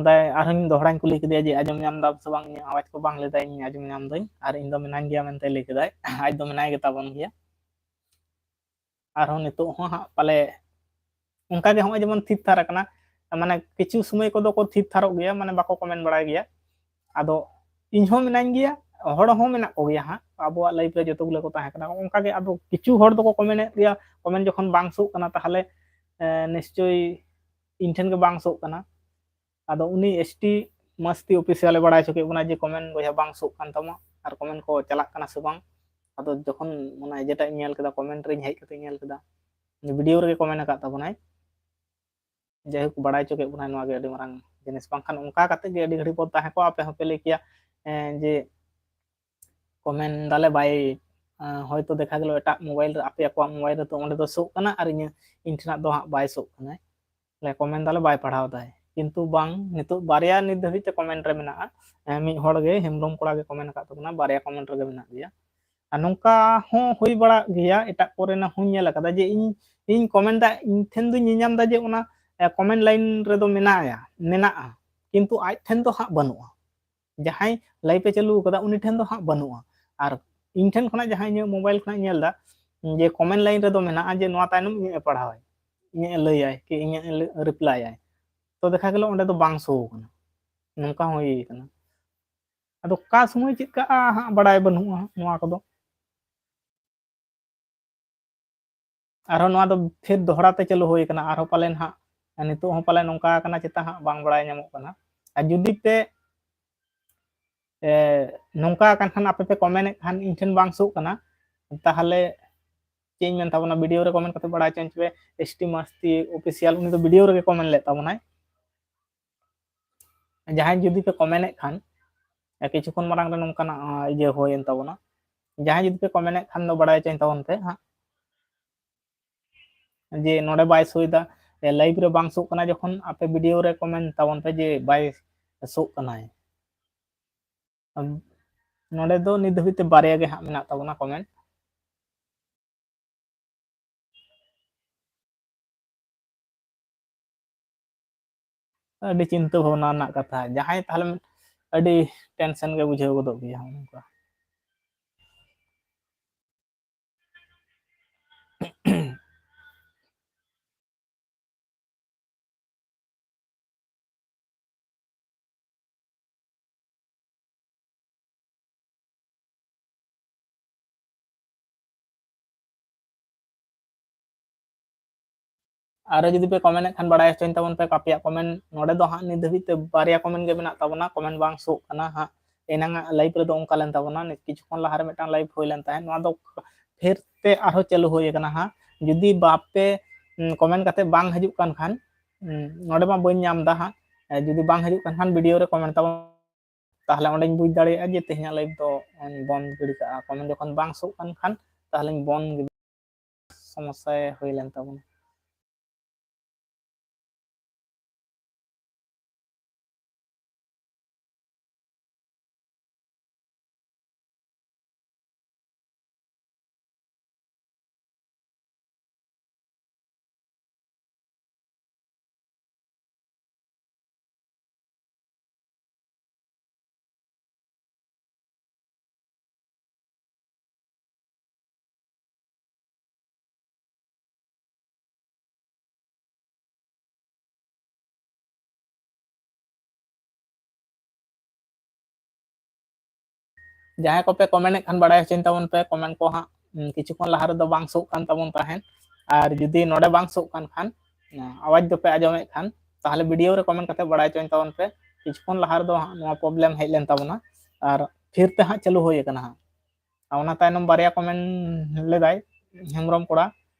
ᱫᱟᱭ, ᱟᱨᱦᱚᱸᱧ ᱫᱚᱦᱲᱟᱧ ᱠᱩᱞᱤ ᱠᱮᱫᱮᱭᱟ ᱡᱮ, "ᱟᱸᱡᱚᱢ ᱧᱟᱢ ᱫᱟᱢ ᱥᱮ ᱵᱟᱝ? ᱤᱧᱟᱹᱜ ᱟᱣᱟᱡᱽ ᱠᱚ ᱵᱟᱝ?" ᱞᱟᱹᱭᱫᱟᱭ, "ᱤᱧ ᱟᱸᱡᱚᱢ ᱧᱟᱢ ᱫᱟᱹᱧ, ᱟᱨ ᱤᱧ ᱫᱚ ᱢᱮᱱᱟᱧ ᱜᱮᱭᱟ" ᱢᱮᱱᱛᱮ ᱞᱟᱹᱭ ᱠᱮᱫᱟᱭ᱾ ᱟᱡ ᱫᱚ ᱢᱮᱱᱟᱭ ᱜᱮᱛᱟ ᱵᱚᱱ ᱜᱮᱭᱟ᱾ ᱟᱨᱦᱚᱸ ᱱᱤᱛᱚᱜ ᱦᱚᱸ ᱦᱟᱸᱜ ᱯᱟᱞᱮ ᱚᱱᱠᱟ ᱜᱮ ᱦᱚᱸᱜᱼᱚᱭ ᱡᱮᱢᱚᱱ ᱛᱷᱤᱨ ᱛᱷᱟᱨ ᱟᱠᱟᱱᱟ, ᱢᱟᱱᱮ ᱠᱤᱪᱷᱩ ᱥᱚᱢᱚᱭ ᱠᱚᱫᱚ ᱠᱚ ᱛᱷᱤᱨ ᱛᱷᱟᱨᱚᱜ ᱜᱮᱭᱟ, ᱢᱟᱱᱮ ᱵᱟᱠᱚ comment ᱵᱟᱲᱟᱭ ᱜᱮᱭᱟ᱾ ᱟᱫᱚ ᱤᱧ ᱦᱚᱸ ᱢᱮᱱᱟᱧ ᱜᱮᱭᱟ, ᱦᱚᱲ ᱦᱚᱸ ᱢᱮᱱᱟᱜ ᱠᱚᱜᱮᱭᱟ ᱦᱟᱸᱜ, ᱟᱵᱚᱣᱟᱜ life ᱨᱮ ᱡᱚᱛᱚ ᱜᱩᱞᱟᱹ ᱠᱚ ᱛᱟᱦᱮᱸ ᱠᱟᱱᱟ᱾ ᱚᱱᱠᱟ ᱜᱮ ᱟᱫᱚ ᱠᱤᱪᱷᱩ ᱦᱚᱲ ᱫᱚᱠᱚ comment ᱮᱫ ᱜᱮᱭᱟ, comment ᱡᱚᱠᱷᱚᱱ ᱵᱟᱝ ᱥᱳᱜ ᱠᱟᱱᱟ, ᱛᱟᱦᱚᱞᱮ, ᱮ, ᱱᱤᱥᱪᱳᱭ ᱤᱧ ᱴᱷᱮᱱ ᱜᱮ ᱵᱟᱝ ᱥᱳᱜ ᱠᱟᱱᱟ᱾ ᱟᱫᱚ ᱩᱱᱤ S T ᱢᱟᱥᱛᱤ official ᱮ ᱵᱟᱲᱟᱭ ᱦᱚᱪᱚ ᱠᱮᱫ ᱵᱚᱱᱟ ᱡᱮ comment ᱵᱚᱭᱦᱟ ᱵᱟᱝ ᱥᱳᱜ ᱠᱟᱱ ᱛᱟᱢᱟ, ᱟᱨ comment ᱠᱚ ᱪᱟᱞᱟᱜ ᱠᱟᱱᱟ ᱥᱮ ᱵᱟᱝ᱾ ᱟᱫᱚ ᱡᱚᱠᱷᱚᱱ ᱚᱱᱟ ᱡᱮᱴᱟ ᱤᱧ ᱧᱮᱞ ᱠᱮᱫᱟ, comment ᱨᱮᱧ ᱦᱮᱡ ᱠᱟᱛᱮ ᱧᱮᱞ ᱠᱮᱫᱟ, video ᱨᱮᱜᱮ comment ᱟᱠᱟᱫ ᱛᱟᱵᱚᱱᱟᱭ᱾ ᱡᱟᱭᱦᱳᱠ, ᱵᱟᱲᱟᱭ ᱦᱚᱪᱚ ᱠᱮᱫ ᱵᱚᱱᱟᱭ, ᱱᱚᱣᱟ ᱜᱮ ᱟᱹᱰᱤ ᱢᱟᱨᱟᱝ ᱡᱤᱱᱤᱥ᱾ ᱵᱟᱝᱠᱷᱟᱱ ᱚᱱᱠᱟ ᱠᱟᱛᱮ ᱜᱮ ᱟᱹᱰᱤ ᱜᱷᱟᱹᱲᱤᱡ ᱵᱚᱱ ᱛᱟᱦᱮᱸ ᱠᱚᱜᱼᱟ, ᱟᱯᱮ ᱦᱚᱸᱯᱮ ᱞᱟᱹᱭ ᱠᱮᱭᱟ, ᱮᱸ, ᱡᱮ comment ᱫᱟᱞᱮ ᱵᱟᱭ, ᱮᱸ, ᱦᱚᱭᱛᱳ ᱫᱮᱠᱷᱟ ᱜᱮᱞᱚ ᱮᱴᱟᱜ mobile ᱨᱮ, ᱟᱯᱮ ᱟᱠᱚᱣᱟᱜ mobile ᱨᱮᱫᱚ ᱚᱸᱰᱮ ᱫᱚ ᱥᱳᱜ ᱠᱟᱱᱟ ᱟᱨ ᱤᱧᱟᱹᱜ, ᱤᱧ ᱴᱷᱮᱱᱟᱜ ᱫᱚ ᱦᱟᱸᱜ ᱵᱟᱭ ᱥᱳᱜ ᱠᱟᱱᱟᱭ᱾ ᱞᱮ comment ᱫᱟᱞᱮ ᱵᱟᱭ ᱯᱟᱲᱦᱟᱣ ᱫᱟᱭ, ᱠᱤᱱᱛᱩ ᱵᱟᱝ, ᱱᱤᱛᱚᱜ ᱵᱟᱨᱭᱟ ᱱᱤᱛ ᱫᱷᱟᱹᱵᱤᱡ ᱛᱮ comment ᱨᱮ ᱢᱮᱱᱟᱜᱼᱟ᱾ ᱮᱸ, ᱢᱤᱫ ᱦᱚᱲ ᱜᱮ ᱦᱮᱢᱵᱨᱚᱢ ᱠᱚᱲᱟ ᱜᱮ comment ᱟᱠᱟᱫ ᱛᱟᱵᱚᱱᱟ, ᱵᱟᱨᱭᱟ comment ᱨᱮᱜᱮ ᱢᱮᱱᱟᱜ ᱜᱮᱭᱟ᱾ ᱟᱨ ᱱᱚᱝᱠᱟ ᱦᱚᱸ ᱦᱩᱭ ᱵᱟᱲᱟᱜ ᱜᱮᱭᱟ, ᱮᱴᱟᱜ ᱠᱚᱨᱮᱱᱟᱜ ᱦᱚᱸᱧ ᱧᱮᱞ ᱟᱠᱟᱫᱟ ᱡᱮ ᱤᱧ, ᱤᱧ comment ᱫᱟ, ᱤᱧ ᱴᱷᱮᱱ ᱫᱚᱧ ᱧᱮᱧᱟᱢ ᱫᱟ ᱡᱮ ᱚᱱᱟ, ᱮ, comment line ᱨᱮᱫᱚ ᱢᱮᱱᱟᱭᱟ, ᱢᱮᱱᱟᱜᱼᱟ, ᱠᱤᱱᱛᱩ ᱟᱡ ᱴᱷᱮᱱ ᱫᱚ ᱦᱟᱸᱜ ᱵᱟᱹᱱᱩᱜᱼᱟ᱾ ᱡᱟᱦᱟᱸᱭ live ᱮ ᱪᱟᱹᱞᱩ ᱟᱠᱟᱫᱟ ᱩᱱᱤ ᱴᱷᱮᱱ ᱫᱚ ᱦᱟᱸᱜ ᱵᱟᱹᱱᱩᱜᱼᱟ᱾ ᱟᱨ ᱤᱧ ᱴᱷᱮᱱ ᱠᱷᱚᱱᱟᱜ ᱡᱟᱦᱟᱸᱭ ᱤᱧᱟᱹᱜ mobile ᱠᱷᱚᱱᱟᱜ ᱧᱮᱞ ᱫᱟ ᱡᱮ comment line ᱨᱮᱫᱚ ᱢᱮᱱᱟᱜᱼᱟ ᱡᱮ ᱱᱚᱣᱟ ᱛᱟᱭᱱᱚᱢ ᱤᱧᱟᱹᱜ ᱮ ᱯᱟᱲᱦᱟᱣᱟᱭ, ᱤᱧᱟᱹᱜ ᱮ ᱞᱟᱹᱭᱟᱭ ᱠᱤ ᱤᱧᱟᱹᱜ ᱮ reply ᱟᱭ, ᱛᱚ ᱫᱮᱠᱷᱟ ᱜᱮᱞᱚ ᱚᱸᱰᱮ ᱫᱚ ᱵᱟᱝ show ᱠᱟᱱᱟ᱾ ᱱᱚᱝᱠᱟ ᱦᱚᱸ ᱦᱩᱭ ᱠᱟᱱᱟ᱾ ᱟᱫᱚ ᱚᱠᱟ ᱥᱚᱢᱚᱭ ᱪᱮᱫ ᱠᱟᱜᱼᱟ ᱦᱟᱸᱜ ᱵᱟᱲᱟᱭ ᱵᱟᱹᱱᱩᱜᱼᱟ ᱱᱚᱣᱟ ᱠᱚᱫᱚ᱾ ᱟᱨᱦᱚᱸ ᱱᱚᱣᱟ ᱫᱚ ᱯᱷᱤᱨ ᱫᱚᱦᱲᱟ ᱛᱮ ᱪᱟᱹᱞᱩ ᱦᱩᱭ ᱠᱟᱱᱟ, ᱟᱨᱦᱚᱸ ᱯᱟᱞᱮᱱ ᱦᱟᱸᱜ ᱱᱤᱛᱚᱜ ᱦᱚᱸ ᱯᱟᱞᱮ ᱱᱚᱝᱠᱟ ᱠᱟᱱᱟ ᱪᱮᱛᱟ ᱦᱟᱸᱜ ᱵᱟᱝ ᱵᱟᱲᱟᱭ ᱧᱟᱢᱚᱜ ᱠᱟᱱᱟ᱾ ᱟᱨ ᱡᱩᱫᱤ ᱯᱮ, ᱮ, ᱱᱚᱝᱠᱟ ᱠᱟᱱ ᱠᱷᱟᱱ, ᱟᱯᱮ ᱯᱮ comment ᱮᱫ ᱠᱷᱟᱱ ᱤᱧ ᱴᱷᱮᱱ ᱵᱟᱝ show ᱠᱟᱱᱟ, ᱛᱟᱦᱚᱞᱮ ᱪᱮᱫ ᱤᱧ ᱢᱮᱱ ᱛᱟᱵᱚᱱᱟ, ᱵᱷᱤᱰᱤᱭᱳ ᱨᱮ ᱠᱚᱢᱮᱱᱴ ᱠᱟᱛᱮ ᱵᱟᱲᱟᱭ ᱦᱚᱪᱚᱧ ᱯᱮ᱾ ᱮᱥ ᱴᱤ ᱢᱟᱥᱛᱤ ᱚᱯᱷᱤᱥᱤᱭᱟᱞ, ᱩᱱᱤ ᱫᱚ ᱵᱷᱤᱰᱤᱭᱳ ᱨᱮᱜᱮ ᱠᱚᱢᱮᱱᱴ ᱞᱮᱫ ᱛᱟᱵᱚᱱᱟᱭ᱾ ᱡᱟᱦᱟᱸᱭ ᱡᱩᱫᱤ ᱯᱮ ᱠᱚᱢᱮᱱᱴ ᱮᱫ ᱠᱷᱟᱱ, ᱠᱤᱪᱷᱩ ᱠᱷᱚᱱ ᱢᱟᱲᱟᱝ ᱨᱮ ᱱᱚᱝᱠᱟᱱᱟᱜ ᱤᱭᱟᱹ ᱦᱩᱭᱮᱱ ᱛᱟᱵᱚᱱᱟ, ᱡᱟᱦᱟᱸᱭ ᱡᱩᱫᱤ ᱯᱮ ᱠᱚᱢᱮᱱᱴ ᱮᱫ ᱠᱷᱟᱱ ᱫᱚ ᱵᱟᱲᱟᱭ ᱦᱚᱪᱚᱧ ᱛᱟᱵᱚᱱ ᱯᱮ ᱦᱟᱸᱜ, ᱡᱮ ᱱᱚᱰᱮ ᱵᱟᱭ ᱥᱳᱭ ᱫᱟ, ᱞᱟᱭᱤᱵᱷ ᱨᱮ ᱵᱟᱝ ᱥᱳᱜ ᱠᱟᱱᱟ᱾ ᱡᱚᱠᱷᱚᱱ ᱟᱯᱮ ᱵᱷᱤᱰᱤᱭᱳ ᱨᱮ ᱠᱚᱢᱮᱱᱴ ᱛᱟᱵᱚᱱ ᱯᱮ ᱡᱮ ᱵᱟᱭ ᱥᱳᱜ ᱠᱟᱱᱟᱭ᱾ ᱱᱚᱰᱮ ᱫᱚ ᱱᱤᱛ ᱫᱷᱟᱹᱵᱤᱡ ᱛᱮ ᱵᱟᱨᱭᱟ ᱜᱮ ᱦᱟᱸᱜ ᱢᱮᱱᱟᱜ ᱛᱟᱵᱚᱱᱟ ᱠᱚᱢᱮᱱᱴ᱾ ᱟᱹᱰᱤ ᱪᱤᱱᱛᱟᱹ ᱵᱷᱟᱵᱽᱱᱟ ᱨᱮᱱᱟᱜ ᱠᱟᱛᱷᱟ᱾ ᱡᱟᱦᱟᱸᱭ ᱛᱟᱦᱚᱞᱮ ᱟᱹᱰᱤ ᱴᱮᱱᱥᱮᱱ ᱜᱮ ᱵᱩᱡᱷᱟᱹᱣ ᱜᱚᱫᱚᱜ ᱜᱮᱭᱟ ᱱᱚᱝᱠᱟ᱾ ᱟᱨᱚ ᱡᱩᱫᱤ ᱯᱮ ᱠᱚᱢᱮᱱᱴ ᱮᱫ ᱠᱷᱟᱱ ᱵᱟᱲᱟᱭ ᱦᱚᱪᱚᱧ ᱛᱟᱵᱚᱱ ᱯᱮ᱾ ᱟᱯᱮᱭᱟᱜ ᱠᱚᱢᱮᱱᱴ ᱱᱚᱰᱮ ᱫᱚ ᱦᱟᱸᱜ ᱱᱤᱛ ᱫᱷᱟᱹᱵᱤᱡ ᱛᱮ ᱵᱟᱨᱭᱟ ᱠᱚᱢᱮᱱᱴ ᱜᱮ ᱢᱮᱱᱟᱜ ᱛᱟᱵᱚᱱᱟ, ᱠᱚᱢᱮᱱᱴ ᱵᱟᱝ ᱥᱳᱜ ᱠᱟᱱᱟ ᱦᱟᱸᱜ᱾ ᱮᱱᱟᱝ ᱟᱜ ᱞᱟᱭᱤᱵᱷ ᱨᱮᱫᱚ ᱚᱱᱠᱟ ᱞᱮᱱ ᱛᱟᱵᱚᱱᱟ, ᱱᱤᱛ ᱠᱤᱪᱷᱩ ᱠᱷᱚᱱ ᱞᱟᱦᱟ ᱨᱮ ᱢᱤᱫᱴᱟᱝ ᱞᱟᱭᱤᱵᱷ ᱦᱩᱭ ᱞᱮᱱ ᱛᱟᱦᱮᱸᱫ, ᱱᱚᱣᱟ ᱫᱚ ᱯᱷᱮᱨ ᱛᱮ ᱟᱨᱦᱚᱸ ᱪᱟᱹᱞᱩ ᱦᱩᱭ ᱟᱠᱟᱱᱟ ᱦᱟᱸᱜ᱾ ᱡᱩᱫᱤ ᱵᱟᱯᱮ, ᱩᱸ, ᱠᱚᱢᱮᱱᱴ ᱠᱟᱛᱮ ᱵᱟᱝ ᱦᱤᱡᱩᱜ ᱠᱟᱱ ᱠᱷᱟᱱ, ᱩᱸ, ᱱᱚᱰᱮ ᱢᱟ ᱵᱟᱹᱧ ᱧᱟᱢ ᱮᱫᱟ ᱦᱟᱸᱜ᱾ ᱮ, ᱡᱩᱫᱤ ᱵᱟᱝ ᱦᱤᱡᱩᱜ ᱠᱟᱱ ᱠᱷᱟᱱ ᱵᱷᱤᱰᱤᱭᱳ ᱨᱮ ᱠᱚᱢᱮᱱᱴ ᱛᱟᱵᱚᱱ, ᱛᱟᱦᱚᱞᱮ ᱚᱸᱰᱮᱧ ᱵᱩᱡᱽ ᱫᱟᱲᱮᱭᱟᱜᱼᱟ ᱡᱮ ᱛᱮᱦᱮᱧᱟᱜ ᱞᱟᱭᱤᱵᱷ ᱫᱚ ᱚᱸᱧ ᱵᱚᱱᱫ ᱜᱤᱰᱤ ᱠᱟᱜᱼᱟ᱾ ᱠᱚᱢᱮᱱᱴ ᱡᱚᱠᱷᱚᱱ ᱵᱟᱝ ᱥᱳᱜ ᱠᱟᱱ ᱠᱷᱟᱱ ᱛᱟᱦᱚᱞᱮᱧ ᱵᱚᱱᱫ ᱜᱤᱰᱤ, ᱥᱚᱢᱚᱥᱥᱟ ᱦᱩᱭ ᱞᱮᱱ ᱛᱟᱵᱚᱱᱟ᱾ ᱡᱟᱦᱟᱸᱭ ᱠᱚᱯᱮ ᱠᱚᱢᱮᱱᱴ ᱮᱫ ᱠᱷᱟᱱ ᱵᱟᱲᱟᱭ ᱦᱚᱪᱚᱧ ᱛᱟᱵᱚᱱ ᱯᱮ, ᱠᱚᱢᱮᱱᱴ ᱠᱚ ᱦᱟᱸᱜ, ᱩᱸ, ᱠᱤᱪᱷᱩ ᱠᱷᱚᱱ ᱞᱟᱦᱟ ᱨᱮᱫᱚ ᱵᱟᱝ ᱥᱳᱜ ᱠᱟᱱ ᱛᱟᱵᱚᱱ ᱛᱟᱦᱮᱸᱫ᱾ ᱟᱨ ᱡᱩᱫᱤ ᱱᱚᱰᱮ ᱵᱟᱝ ᱥᱳᱜ ᱠᱟᱱ ᱠᱷᱟᱱ, ᱩᱸ, ᱟᱣᱟᱡᱽ ᱫᱚᱯᱮ ᱟᱸᱡᱚᱢᱮᱫ ᱠᱷᱟᱱ, ᱛᱟᱦᱚᱞᱮ ᱵᱷᱤᱰᱤᱭᱳ ᱨᱮ ᱠᱚᱢᱮᱱᱴ ᱠᱟᱛᱮ ᱵᱟᱲᱟᱭ ᱦᱚᱪᱚᱧ ᱛᱟᱵᱚᱱ ᱯᱮ᱾ ᱠᱤᱪᱷᱩ ᱠᱷᱚᱱ ᱞᱟᱦᱟ ᱨᱮᱫᱚ ᱦᱟᱸᱜ ᱱᱚᱣᱟ ᱯᱨᱚᱵᱞᱮᱢ ᱦᱮᱡ ᱞᱮᱱ ᱛᱟᱵᱚᱱᱟ, ᱟᱨ ᱯᱷᱤᱨ ᱛᱮ ᱦᱟᱸᱜ ᱪᱟᱹᱞᱩ ᱦᱩᱭ ᱟᱠᱟᱱᱟ ᱦᱟᱸᱜ᱾ ᱟᱨ ᱚᱱᱟ ᱛᱟᱭᱱᱚᱢ ᱵᱟᱨᱭᱟ ᱠᱚᱢᱮᱱᱴ ᱞᱮᱫᱟᱭ, ᱦᱮᱢᱵᱨᱚᱢ ᱠᱚᱲᱟ,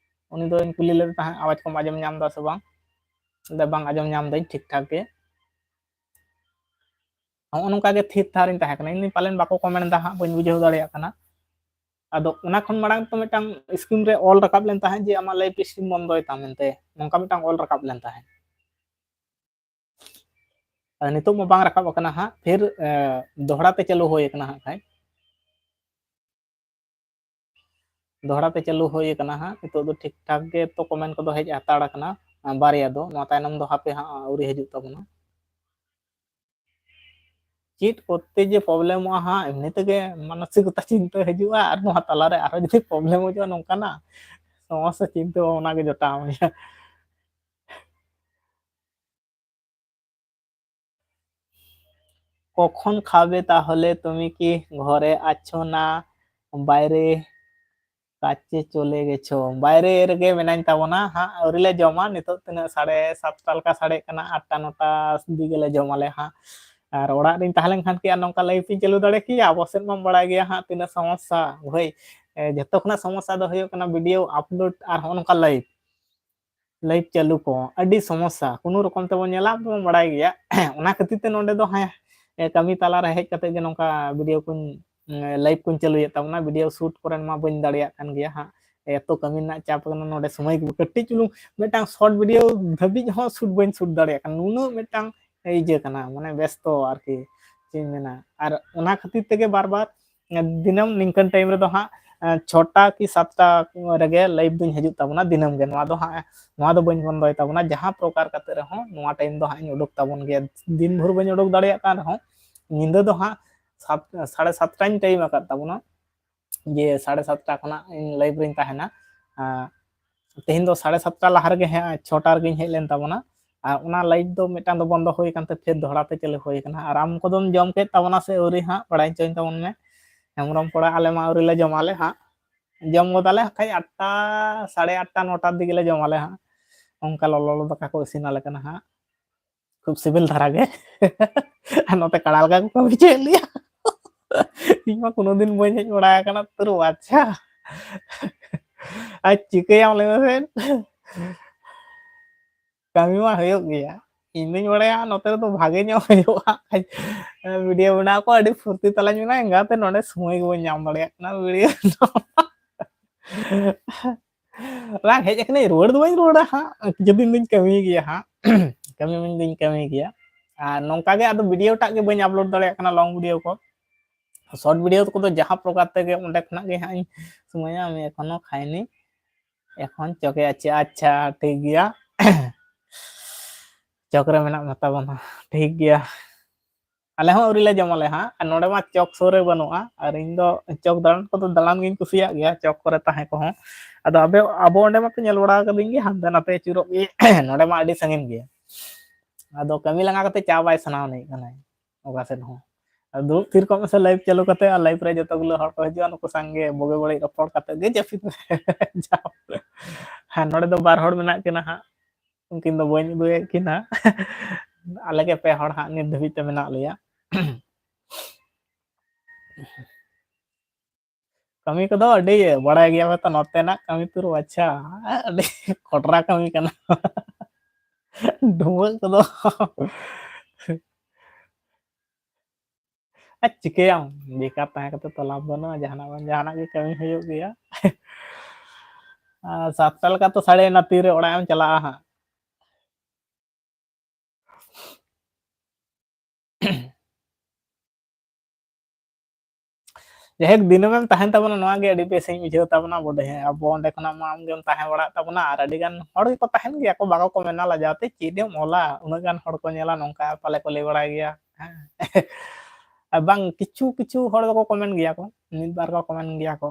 ᱩᱱᱤ ᱫᱚᱧ ᱠᱩᱞᱤ ᱞᱮᱫᱮ ᱛᱟᱦᱮᱸᱫ, ᱟᱣᱟᱡᱽ ᱠᱚᱢ ᱟᱸᱡᱚᱢ ᱧᱟᱢ ᱮᱫᱟ ᱥᱮ ᱵᱟᱝ? ᱞᱟᱹᱭᱫᱟ, "ᱵᱟᱝ ᱟᱸᱡᱚᱢ ᱧᱟᱢ ᱫᱟᱹᱧ ᱴᱷᱤᱠ ᱴᱷᱟᱠ ᱜᱮ᱾" ᱱᱚᱜᱼᱚ ᱱᱚᱝᱠᱟ ᱜᱮ ᱛᱷᱤᱨ ᱛᱷᱟᱨ ᱤᱧ ᱛᱟᱦᱮᱸ ᱠᱟᱱᱟ, ᱤᱧ ᱯᱟᱞᱮᱱ ᱵᱟᱠᱚ ᱠᱚᱢᱮᱱᱴ ᱮᱫᱟ ᱦᱟᱸᱜ, ᱵᱟᱹᱧ ᱵᱩᱡᱷᱟᱹᱣ ᱫᱟᱲᱮᱭᱟᱜ ᱠᱟᱱᱟ᱾ ᱟᱫᱚ ᱚᱱᱟ ᱠᱷᱚᱱ ᱢᱟᱲᱟᱝ ᱛᱚ ᱢᱤᱫᱴᱟᱝ ᱥᱠᱨᱤᱱ ᱨᱮ ᱚᱞ ᱨᱟᱠᱟᱵ ᱞᱮᱱ ᱛᱟᱦᱮᱸᱫ ᱡᱮ ᱟᱢᱟᱜ ᱞᱟᱭᱤᱵᱷ ᱥᱴᱨᱤᱢ ᱵᱚᱱᱫᱚᱭ ᱛᱟᱢ ᱢᱮᱱᱛᱮ, ᱱᱚᱝᱠᱟ ᱢᱤᱫᱴᱟᱝ ᱚᱞ ᱨᱟᱠᱟᱵ ᱞᱮᱱ ᱛᱟᱦᱮᱸᱫ᱾ ᱟᱨ ᱱᱤᱛᱚᱜ ᱢᱟ ᱵᱟᱝ ᱨᱟᱠᱟᱵ ᱟᱠᱟᱱᱟ ᱦᱟᱸᱜ, ᱯᱷᱤᱨ ᱫᱚᱦᱲᱟ ᱛᱮ ᱪᱟᱹᱞᱩ ᱦᱩᱭ ᱟᱠᱟᱱᱟ ᱦᱟᱸᱜ ᱠᱷᱟᱡ᱾ ᱫᱚᱦᱲᱟ ᱛᱮ ᱪᱟᱹᱞᱩ ᱦᱩᱭ ᱟᱠᱟᱱᱟ ᱦᱟᱸᱜ, ᱱᱤᱛᱚᱜ ᱫᱚ ᱴᱷᱤᱠ ᱴᱷᱟᱠ ᱜᱮ ᱛᱚ ᱠᱚᱢᱮᱱᱴ ᱠᱚᱫᱚ ᱦᱮᱡ ᱦᱟᱛᱟᱲ ᱟᱠᱟᱱᱟ, ᱵᱟᱨᱭᱟ ᱫᱚ᱾ ᱱᱚᱣᱟ ᱛᱟᱭᱱᱚᱢ ᱫᱚ ᱦᱟᱯᱮ ᱦᱟᱸᱜ ᱟᱹᱣᱨᱤ ᱦᱤᱡᱩᱜ ᱛᱟᱵᱚᱱᱟ᱾ ᱪᱮᱫ ᱠᱚᱨᱛᱮ ᱡᱮ ᱯᱨᱚᱵᱞᱮᱢᱚᱜᱼᱟ ᱦᱟᱸᱜ, ᱮᱢᱱᱤ ᱛᱮᱜᱮ ᱢᱟᱱᱚᱥᱤᱠᱚᱛᱟ ᱪᱤᱱᱛᱟᱹ ᱦᱤᱡᱩᱜᱼᱟ, ᱟᱨ ᱱᱚᱣᱟ ᱛᱟᱞᱟᱨᱮ ᱟᱨᱦᱚᱸ ᱡᱩᱫᱤ ᱯᱨᱚᱵᱞᱮᱢ ᱦᱤᱡᱩᱜᱼᱟ, ᱱᱚᱝᱠᱟᱱᱟᱜ ᱥᱚᱢᱚᱥᱥᱟ ᱪᱤᱱᱛᱟᱹ ᱵᱷᱟᱵᱽᱱᱟ ᱜᱮ ᱡᱚᱴᱟᱣ ᱢᱮᱭᱟ᱾ কখন খাবে তাহলে তুমি কি? ঘরে আছো না বাইরে কাজে চলে গেছো? বাইরে ᱨᱮᱜᱮ ᱢᱮᱱᱟᱧ ᱛᱟᱵᱚᱱᱟ ᱦᱟᱸᱜ, ᱟᱹᱣᱨᱤ ᱞᱮ ᱡᱚᱢᱟ᱾ ᱱᱤᱛᱚᱜ ᱛᱤᱱᱟᱹᱜ, ᱥᱟᱲᱮ ᱥᱟᱛᱴᱟ ᱞᱮᱠᱟ ᱥᱟᱰᱮᱜ ᱠᱟᱱᱟ, ᱟᱴᱴᱟ ᱱᱚᱴᱟ ᱫᱤᱜᱮ ᱞᱮ ᱡᱚᱢᱟᱞᱮ ᱦᱟᱸᱜ᱾ ᱟᱨ ᱚᱲᱟᱜ ᱨᱤᱧ ᱛᱟᱦᱮᱸ ᱞᱮᱱᱠᱷᱟᱱ ᱠᱤ ᱟᱨ ᱱᱚᱝᱠᱟ ᱞᱟᱭᱤᱵᱷ ᱤᱧ ᱪᱟᱹᱞᱩ ᱫᱟᱲᱮ ᱠᱮᱭᱟ? ᱟᱵᱚ ᱥᱮᱫ ᱢᱟᱢ ᱵᱟᱲᱟᱭ ᱜᱮᱭᱟ ᱦᱟᱸᱜ ᱛᱤᱱᱟᱹᱜ ᱥᱚᱢᱚᱥᱥᱟ ᱵᱷᱟᱹᱭ᱾ ᱮ, ᱡᱷᱚᱛᱚ ᱠᱷᱚᱱᱟᱜ ᱥᱚᱢᱚᱥᱥᱟ ᱫᱚ ᱦᱩᱭᱩᱜ ᱠᱟᱱᱟ ᱵᱷᱤᱰᱤᱭᱳ ᱟᱯᱞᱳᱰ ᱟᱨ ᱦᱚᱸᱜᱼᱚ ᱱᱚᱝᱠᱟ ᱞᱟᱭᱤᱵᱷ, ᱞᱟᱭᱤᱵᱷ ᱪᱟᱹᱞᱩ ᱠᱚ ᱟᱹᱰᱤ ᱥᱚᱢᱚᱥᱥᱟ᱾ ᱠᱳᱱᱳ ᱨᱚᱠᱚᱢ ᱛᱮᱵᱚᱱ ᱧᱮᱞᱟ, ᱟᱵᱚ ᱵᱚᱱ ᱵᱟᱲᱟᱭ ᱜᱮᱭᱟ᱾ ᱚᱱᱟ ᱠᱷᱟᱹᱛᱤᱨ ᱛᱮ ᱱᱚᱰᱮ ᱫᱚ ᱦᱮᱸ, ᱮ, ᱠᱟᱹᱢᱤ ᱛᱟᱞᱟᱨᱮ ᱦᱮᱡ ᱠᱟᱛᱮ ᱜᱮ ᱱᱚᱝᱠᱟ ᱵᱷᱤᱰᱤᱭᱳ ᱠᱚᱧ, ᱮ, ᱞᱟᱭᱤᱵᱷ ᱠᱚᱧ ᱪᱟᱹᱞᱩᱭᱮᱫ ᱛᱟᱵᱚᱱᱟ᱾ ᱵᱷᱤᱰᱤᱭᱳ ᱥᱩᱴ ᱠᱚᱨᱮᱱ ᱢᱟ ᱵᱟᱹᱧ ᱫᱟᱲᱮᱭᱟᱜ ᱠᱟᱱ ᱜᱮᱭᱟ ᱦᱟᱸᱜ, ᱮᱛᱚ ᱠᱟᱹᱢᱤ ᱨᱮᱱᱟᱜ ᱪᱟᱯ ᱠᱟᱱᱟ᱾ ᱱᱚᱰᱮ ᱥᱚᱢᱚᱭ ᱜᱮ ᱠᱟᱹᱴᱤᱡ ᱪᱩᱞᱩᱝ ᱢᱤᱫᱴᱟᱝ ᱥᱚᱨᱴ ᱵᱷᱤᱰᱤᱭᱳ ᱫᱷᱟᱹᱵᱤᱡ ᱦᱚᱸ ᱥᱩᱴ ᱵᱟᱹᱧ ᱥᱩᱴ ᱫᱟᱲᱮᱭᱟᱜ ᱠᱟᱱᱟ, ᱱᱩᱱᱟᱹᱜ ᱢᱤᱫᱴᱟᱝ ᱤᱭᱟᱹ ᱠᱟᱱᱟ, ᱢᱟᱱᱮ ᱵᱮᱥᱛᱚ ᱟᱨᱠᱤ, ᱪᱮᱫ ᱤᱧ ᱢᱮᱱᱟ᱾ ᱟᱨ ᱚᱱᱟ ᱠᱷᱟᱹᱛᱤᱨ ᱛᱮᱜᱮ ᱵᱟᱨ ᱵᱟᱨ ᱫᱤᱱᱟᱹᱢ ᱱᱤᱝᱠᱟᱹᱱ ᱴᱟᱭᱤᱢ ᱨᱮᱫᱚ ᱦᱟᱸᱜ, ᱮ, ᱪᱷᱚᱴᱟ ᱠᱤ ᱥᱟᱛᱴᱟ ᱨᱮᱜᱮ ᱞᱟᱭᱤᱵᱷ ᱫᱚᱧ ᱦᱤᱡᱩᱜ ᱛᱟᱵᱚᱱᱟ ᱫᱤᱱᱟᱹᱢ ᱜᱮ᱾ ᱱᱚᱣᱟ ᱫᱚ ᱦᱟᱸᱜ, ᱱᱚᱣᱟ ᱫᱚ ᱵᱟᱹᱧ ᱵᱚᱱᱫᱚᱭ ᱛᱟᱵᱚᱱᱟ᱾ ᱡᱟᱦᱟᱸ ᱯᱨᱚᱠᱟᱨ ᱠᱟᱛᱮ ᱨᱮᱦᱚᱸ ᱱᱚᱣᱟ ᱴᱟᱭᱤᱢ ᱫᱚ ᱦᱟᱸᱜ ᱤᱧ ᱩᱰᱩᱠ ᱛᱟᱵᱚᱱ ᱜᱮᱭᱟ᱾ ᱫᱤᱱ ᱵᱷᱳᱨ ᱵᱟᱹᱧ ᱩᱰᱩᱠ ᱫᱟᱲᱮᱭᱟᱜ ᱠᱟᱱ ᱨᱮᱦᱚᱸ, ᱧᱤᱫᱟᱹ ᱫᱚ ᱦᱟᱸᱜ ᱥᱟᱛ, ᱥᱟᱲᱮ ᱥᱟᱛᱴᱟᱧ ᱴᱟᱭᱤᱢ ᱟᱠᱟᱫ ᱛᱟᱵᱚᱱᱟ, ᱡᱮ ᱥᱟᱲᱮ ᱥᱟᱛᱴᱟ ᱠᱷᱚᱱᱟᱜ ᱤᱧ ᱞᱟᱭᱤᱵᱷ ᱨᱤᱧ ᱛᱟᱦᱮᱱᱟ᱾ ᱟᱨ ᱛᱮᱦᱮᱧ ᱫᱚ ᱥᱟᱲᱮ ᱥᱟᱛᱴᱟ ᱞᱟᱦᱟ ᱨᱮᱜᱮ ᱦᱮᱸ, ᱪᱷᱚᱴᱟ ᱨᱮᱜᱮᱧ ᱦᱮᱡ ᱞᱮᱱ ᱛᱟᱵᱚᱱᱟ᱾ ᱟᱨ ᱚᱱᱟ ᱞᱟᱭᱤᱵᱷ ᱫᱚ ᱢᱤᱫᱴᱟᱝ ᱫᱚ ᱵᱚᱱᱫᱚ ᱦᱩᱭ ᱟᱠᱟᱱ ᱛᱮ ᱯᱷᱤᱨ ᱫᱚᱦᱲᱟ ᱛᱮ ᱪᱟᱹᱞᱩ ᱦᱩᱭ ᱟᱠᱟᱱᱟ᱾ ᱟᱨ ᱟᱢ ᱠᱚᱫᱚᱢ ᱡᱚᱢ ᱠᱮᱫ ᱛᱟᱵᱚᱱᱟ ᱥᱮ ᱟᱹᱣᱨᱤ ᱦᱟᱸᱜ, ᱵᱟᱲᱟᱭ ᱦᱚᱪᱚᱧ ᱛᱟᱵᱚᱱ ᱢᱮ᱾ ᱦᱮᱢᱵᱨᱚᱢ ᱠᱚᱲᱟ, ᱟᱞᱮ ᱢᱟ ᱟᱹᱣᱨᱤ ᱞᱮ ᱡᱚᱢᱟᱞᱮ ᱦᱟᱸᱜ, ᱡᱚᱢ ᱜᱚᱫᱟᱞᱮ ᱦᱟᱸᱜ ᱠᱷᱟᱡ ᱟᱴᱴᱟ, ᱥᱟᱲᱮ ᱟᱴᱴᱟ, ᱱᱚᱴᱟ ᱫᱤᱜᱮ ᱞᱮ ᱡᱚᱢᱟᱞᱮ ᱦᱟᱸᱜ᱾ ᱚᱱᱠᱟ ᱞᱚᱞᱚ ᱞᱚᱞᱚ ᱫᱟᱠᱟ ᱠᱚ ᱤᱥᱤᱱ ᱟᱞᱮ ᱠᱟᱱᱟ ᱦᱟᱸᱜ, ᱠᱷᱩᱵ ᱥᱤᱵᱤᱞ ᱫᱷᱟᱨᱟ ᱜᱮ᱾ ᱟᱨ ᱱᱚᱛᱮ ᱠᱟᱲᱟ ᱞᱮᱠᱟ ᱠᱚ ᱠᱟᱹᱢᱤ ᱦᱚᱪᱚᱭᱮᱫ ᱞᱮᱭᱟ᱾ ᱤᱧ ᱢᱟ ᱠᱳᱱᱳ ᱫᱤᱱ ᱵᱟᱹᱧ ᱦᱮᱡ ᱵᱟᱲᱟ ᱟᱠᱟᱱᱟ, ᱛᱟᱹᱨᱩ ᱵᱟᱪᱪᱟ᱾ ᱟᱨ ᱪᱤᱠᱟᱹᱭᱟᱢ ᱞᱟᱹᱭ ᱢᱮᱥᱮ? ᱠᱟᱹᱢᱤ ᱢᱟ ᱦᱩᱭᱩᱜ ᱜᱮᱭᱟ, ᱤᱧ ᱫᱩᱧ ᱵᱟᱲᱟᱭᱟ ᱱᱚᱛᱮ ᱨᱮᱫᱚ ᱵᱷᱟᱜᱮ ᱧᱚᱜ ᱦᱩᱭᱩᱜᱼᱟ᱾ ᱵᱷᱤᱰᱤᱭᱳ ᱵᱮᱱᱟᱣ ᱠᱚ ᱟᱹᱰᱤ ᱯᱷᱩᱨᱛᱤ ᱛᱟᱞᱟᱧ ᱢᱮᱱᱟ, ᱮᱸᱜᱟᱛᱮ ᱱᱚᱰᱮ ᱥᱚᱢᱚᱭ ᱜᱮ ᱵᱟᱹᱧ ᱧᱟᱢ ᱫᱟᱲᱮᱭᱟᱜ ᱠᱟᱱᱟ ᱵᱷᱤᱰᱤᱭᱳ᱾ ᱵᱟᱝ, ᱦᱮᱡ ᱟᱠᱟᱱᱟᱹᱧ, ᱨᱩᱣᱟᱹᱲ ᱫᱚ ᱵᱟᱹᱧ ᱨᱩᱣᱟᱹᱲᱟ ᱦᱟᱸᱜ, ᱠᱤᱪᱷᱩ ᱫᱤᱱ ᱫᱚᱧ ᱠᱟᱹᱢᱤ ᱜᱮᱭᱟ ᱦᱟᱸᱜ᱾ ᱠᱟᱹᱢᱤ ᱢᱮᱱ ᱫᱚᱧ ᱠᱟᱹᱢᱤ ᱜᱮᱭᱟ᱾ ᱟᱨ ᱱᱚᱝᱠᱟ ᱜᱮ ᱟᱫᱚ ᱵᱷᱤᱰᱤᱭᱳ ᱴᱟᱜ ᱜᱮ ᱵᱟᱹᱧ ᱟᱯᱞᱳᱰ ᱫᱟᱲᱮᱭᱟᱜ ᱠᱟᱱᱟ, ᱞᱚᱝ ᱵᱷᱤᱰᱤᱭᱳ ᱠᱚ, ᱥᱚᱨᱴ ᱵᱷᱤᱰᱤᱭᱳ ᱠᱚᱫᱚ ᱡᱟᱦᱟᱸ ᱯᱨᱚᱠᱟᱨ ᱛᱮᱜᱮ ᱚᱸᱰᱮ ᱠᱷᱚᱱᱟᱜ ᱜᱮ ᱦᱟᱸᱜ ᱤᱧ ᱥᱚᱢᱚᱭᱟ᱾ ᱮᱠᱷᱚᱱᱳ ᱠᱷᱟᱭᱱᱤ, ᱮᱠᱷᱚᱱ ᱪᱚᱠᱮ ᱟᱪᱪᱷᱟ, ᱟᱪᱪᱷᱟ, ᱴᱷᱤᱠ ᱜᱮᱭᱟ᱾ ᱪᱚᱠ ᱨᱮ ᱢᱮᱱᱟᱜ ᱢᱮ ᱛᱟᱵᱚᱱᱟ, ᱴᱷᱤᱠ ᱜᱮᱭᱟ᱾ ᱟᱞᱮ ᱦᱚᱸ ᱟᱹᱣᱨᱤ ᱞᱮ ᱡᱚᱢᱟᱞᱮ ᱦᱟᱸᱜ᱾ ᱟᱨ ᱱᱚᱰᱮ ᱢᱟ ᱪᱚᱠ ᱥᱩᱨ ᱨᱮ ᱵᱟᱹᱱᱩᱜᱼᱟ, ᱟᱨ ᱤᱧ ᱫᱚ ᱪᱚᱠ ᱫᱟᱬᱟᱱ ᱠᱚᱫᱚ ᱫᱟᱬᱟᱱ ᱜᱤᱧ ᱠᱩᱥᱤᱭᱟᱜ ᱜᱮᱭᱟ, ᱪᱚᱠ ᱠᱚᱨᱮ ᱛᱟᱦᱮᱸ ᱠᱚᱦᱚᱸ᱾ ᱟᱫᱚ ᱟᱵᱮ, ᱟᱵᱚ ᱚᱸᱰᱮ ᱢᱟᱯᱮ ᱧᱮᱞ ᱵᱟᱲᱟ ᱟᱠᱟᱫᱤᱧ ᱜᱮ, ᱦᱟᱱᱛᱮ ᱱᱟᱛᱮ ᱟᱹᱪᱩᱨᱚᱜ ᱜᱮ᱾ ᱱᱚᱰᱮ ᱢᱟ ᱟᱹᱰᱤ ᱥᱟᱺᱜᱤᱧ ᱜᱮᱭᱟ᱾ ᱟᱫᱚ ᱠᱟᱹᱢᱤ ᱞᱟᱸᱜᱟ ᱠᱟᱛᱮ ᱪᱟ ᱵᱟᱭ ᱥᱟᱱᱟᱣ ᱟᱹᱱᱤᱡ ᱠᱟᱱᱟᱭ ᱚᱠᱟ ᱥᱮᱫ ᱦᱚᱸ᱾ ᱟᱫᱚ ᱫᱩᱲᱩᱵ ᱛᱷᱤᱨ ᱠᱚᱜ ᱢᱮᱥᱮ ᱞᱟᱭᱤᱵᱷ ᱪᱟᱹᱞᱩ ᱠᱟᱛᱮ, ᱟᱨ ᱞᱟᱭᱤᱵᱷ ᱨᱮ ᱡᱚᱛᱚ ᱜᱩᱞᱟᱹ ᱦᱚᱲ ᱠᱚ ᱦᱤᱡᱩᱜᱼᱟ, ᱱᱩᱠᱩ ᱥᱟᱝᱜᱮ ᱵᱩᱜᱤ ᱵᱟᱹᱲᱤᱡ ᱨᱚᱯᱚᱲ ᱠᱟᱛᱮ ᱜᱮ ᱡᱟᱹᱯᱤᱫ ᱢᱮ᱾ ᱡᱟᱣ᱾ ᱦᱮᱸ, ᱱᱚᱰᱮ ᱫᱚ ᱵᱟᱨ ᱦᱚᱲ ᱢᱮᱱᱟᱜ ᱠᱤᱱᱟ ᱦᱟᱸᱜ, ᱩᱱᱠᱤᱱ ᱫᱚ ᱵᱟᱹᱧ ᱩᱫᱩᱜ ᱮᱫ ᱠᱤᱱᱟ᱾ ᱟᱞᱮ ᱜᱮ ᱯᱮ ᱦᱚᱲ ᱦᱟᱸᱜ ᱱᱤᱛ ᱫᱷᱟᱹᱵᱤᱡ ᱛᱮ ᱢᱮᱱᱟᱜ ᱞᱮᱭᱟ᱾ ᱠᱟᱹᱢᱤ ᱠᱚᱫᱚ ᱟᱹᱰᱤ ᱵᱟᱲᱟᱭ ᱜᱮᱭᱟ ᱯᱮ ᱛᱚ, ᱱᱚᱛᱮᱱᱟᱜ ᱠᱟᱹᱢᱤ ᱛᱩᱨ ᱵᱟᱪᱷᱟ ᱟᱹᱰᱤ ᱠᱚᱴᱨᱟ ᱠᱟᱹᱢᱤ ᱠᱟᱱᱟ᱾ ᱰᱷᱩᱸᱣᱟᱹᱜ ᱠᱚᱫᱚ᱾ ᱟᱨ ᱪᱤᱠᱟᱹᱭᱟᱢ, ᱵᱮᱠᱟᱨ ᱛᱟᱦᱮᱸ ᱠᱟᱛᱮ ᱛᱚ ᱞᱟᱵᱷ ᱵᱟᱹᱱᱩᱜᱼᱟ, ᱡᱟᱦᱟᱱᱟᱜ ᱵᱟᱝ ᱡᱟᱦᱟᱱᱟᱜ ᱜᱮ ᱠᱟᱹᱢᱤ ᱦᱩᱭᱩᱜ ᱜᱮᱭᱟ᱾ ᱟᱨ ᱥᱟᱛᱴᱟ ᱞᱮᱠᱟ ᱛᱚ ᱥᱟᱰᱮᱭᱮᱱᱟ, ᱛᱤᱨᱮ ᱚᱲᱟᱜ ᱮᱢ ᱪᱟᱞᱟᱜᱼᱟ ᱦᱟᱸᱜ? ᱡᱟᱭᱦᱳᱠ, ᱫᱤᱱᱟᱹᱢᱮᱢ ᱛᱟᱦᱮᱱ ᱛᱟᱵᱚᱱᱟ, ᱱᱚᱣᱟ ᱜᱮ ᱟᱹᱰᱤ ᱵᱮᱥᱤᱧ ᱵᱩᱡᱷᱟᱹᱣ ᱛᱟᱵᱚᱱᱟ ᱵᱚᱰᱮ᱾ ᱦᱮᱸ, ᱟᱵᱚ ᱚᱸᱰᱮ ᱠᱷᱚᱱᱟᱜ ᱢᱟ ᱟᱢᱜᱮᱢ ᱛᱟᱦᱮᱸ ᱵᱟᱲᱟᱜ ᱛᱟᱵᱚᱱᱟ, ᱟᱨ ᱟᱹᱰᱤ ᱜᱟᱱ ᱦᱚᱲ ᱜᱮᱠᱚ ᱛᱟᱦᱮᱱ ᱜᱮᱭᱟ ᱠᱚ, ᱵᱟᱠᱚ ᱠᱚ ᱢᱮᱱᱟ, ᱞᱟᱡᱟᱣ ᱛᱮ ᱪᱮᱫ ᱮᱢ ᱚᱞᱟ, ᱩᱱᱟᱹᱜ ᱜᱟᱱ ᱦᱚᱲ ᱠᱚ ᱧᱮᱞᱟ, ᱱᱚᱝᱠᱟ ᱯᱟᱞᱮ ᱠᱚ ᱞᱟᱹᱭ ᱵᱟᱲᱟᱭ ᱜᱮᱭᱟ᱾ ᱦᱮᱸ᱾ ᱟᱨ ᱵᱟᱝ, ᱠᱤᱪᱷᱩ ᱠᱤᱪᱷᱩ ᱦᱚᱲ ᱫᱚᱠᱚ ᱠᱚᱢᱮᱱ ᱜᱮᱭᱟ ᱠᱚ, ᱢᱤᱫ ᱵᱟᱨ ᱠᱚ ᱠᱚᱢᱮᱱ ᱜᱮᱭᱟ ᱠᱚ,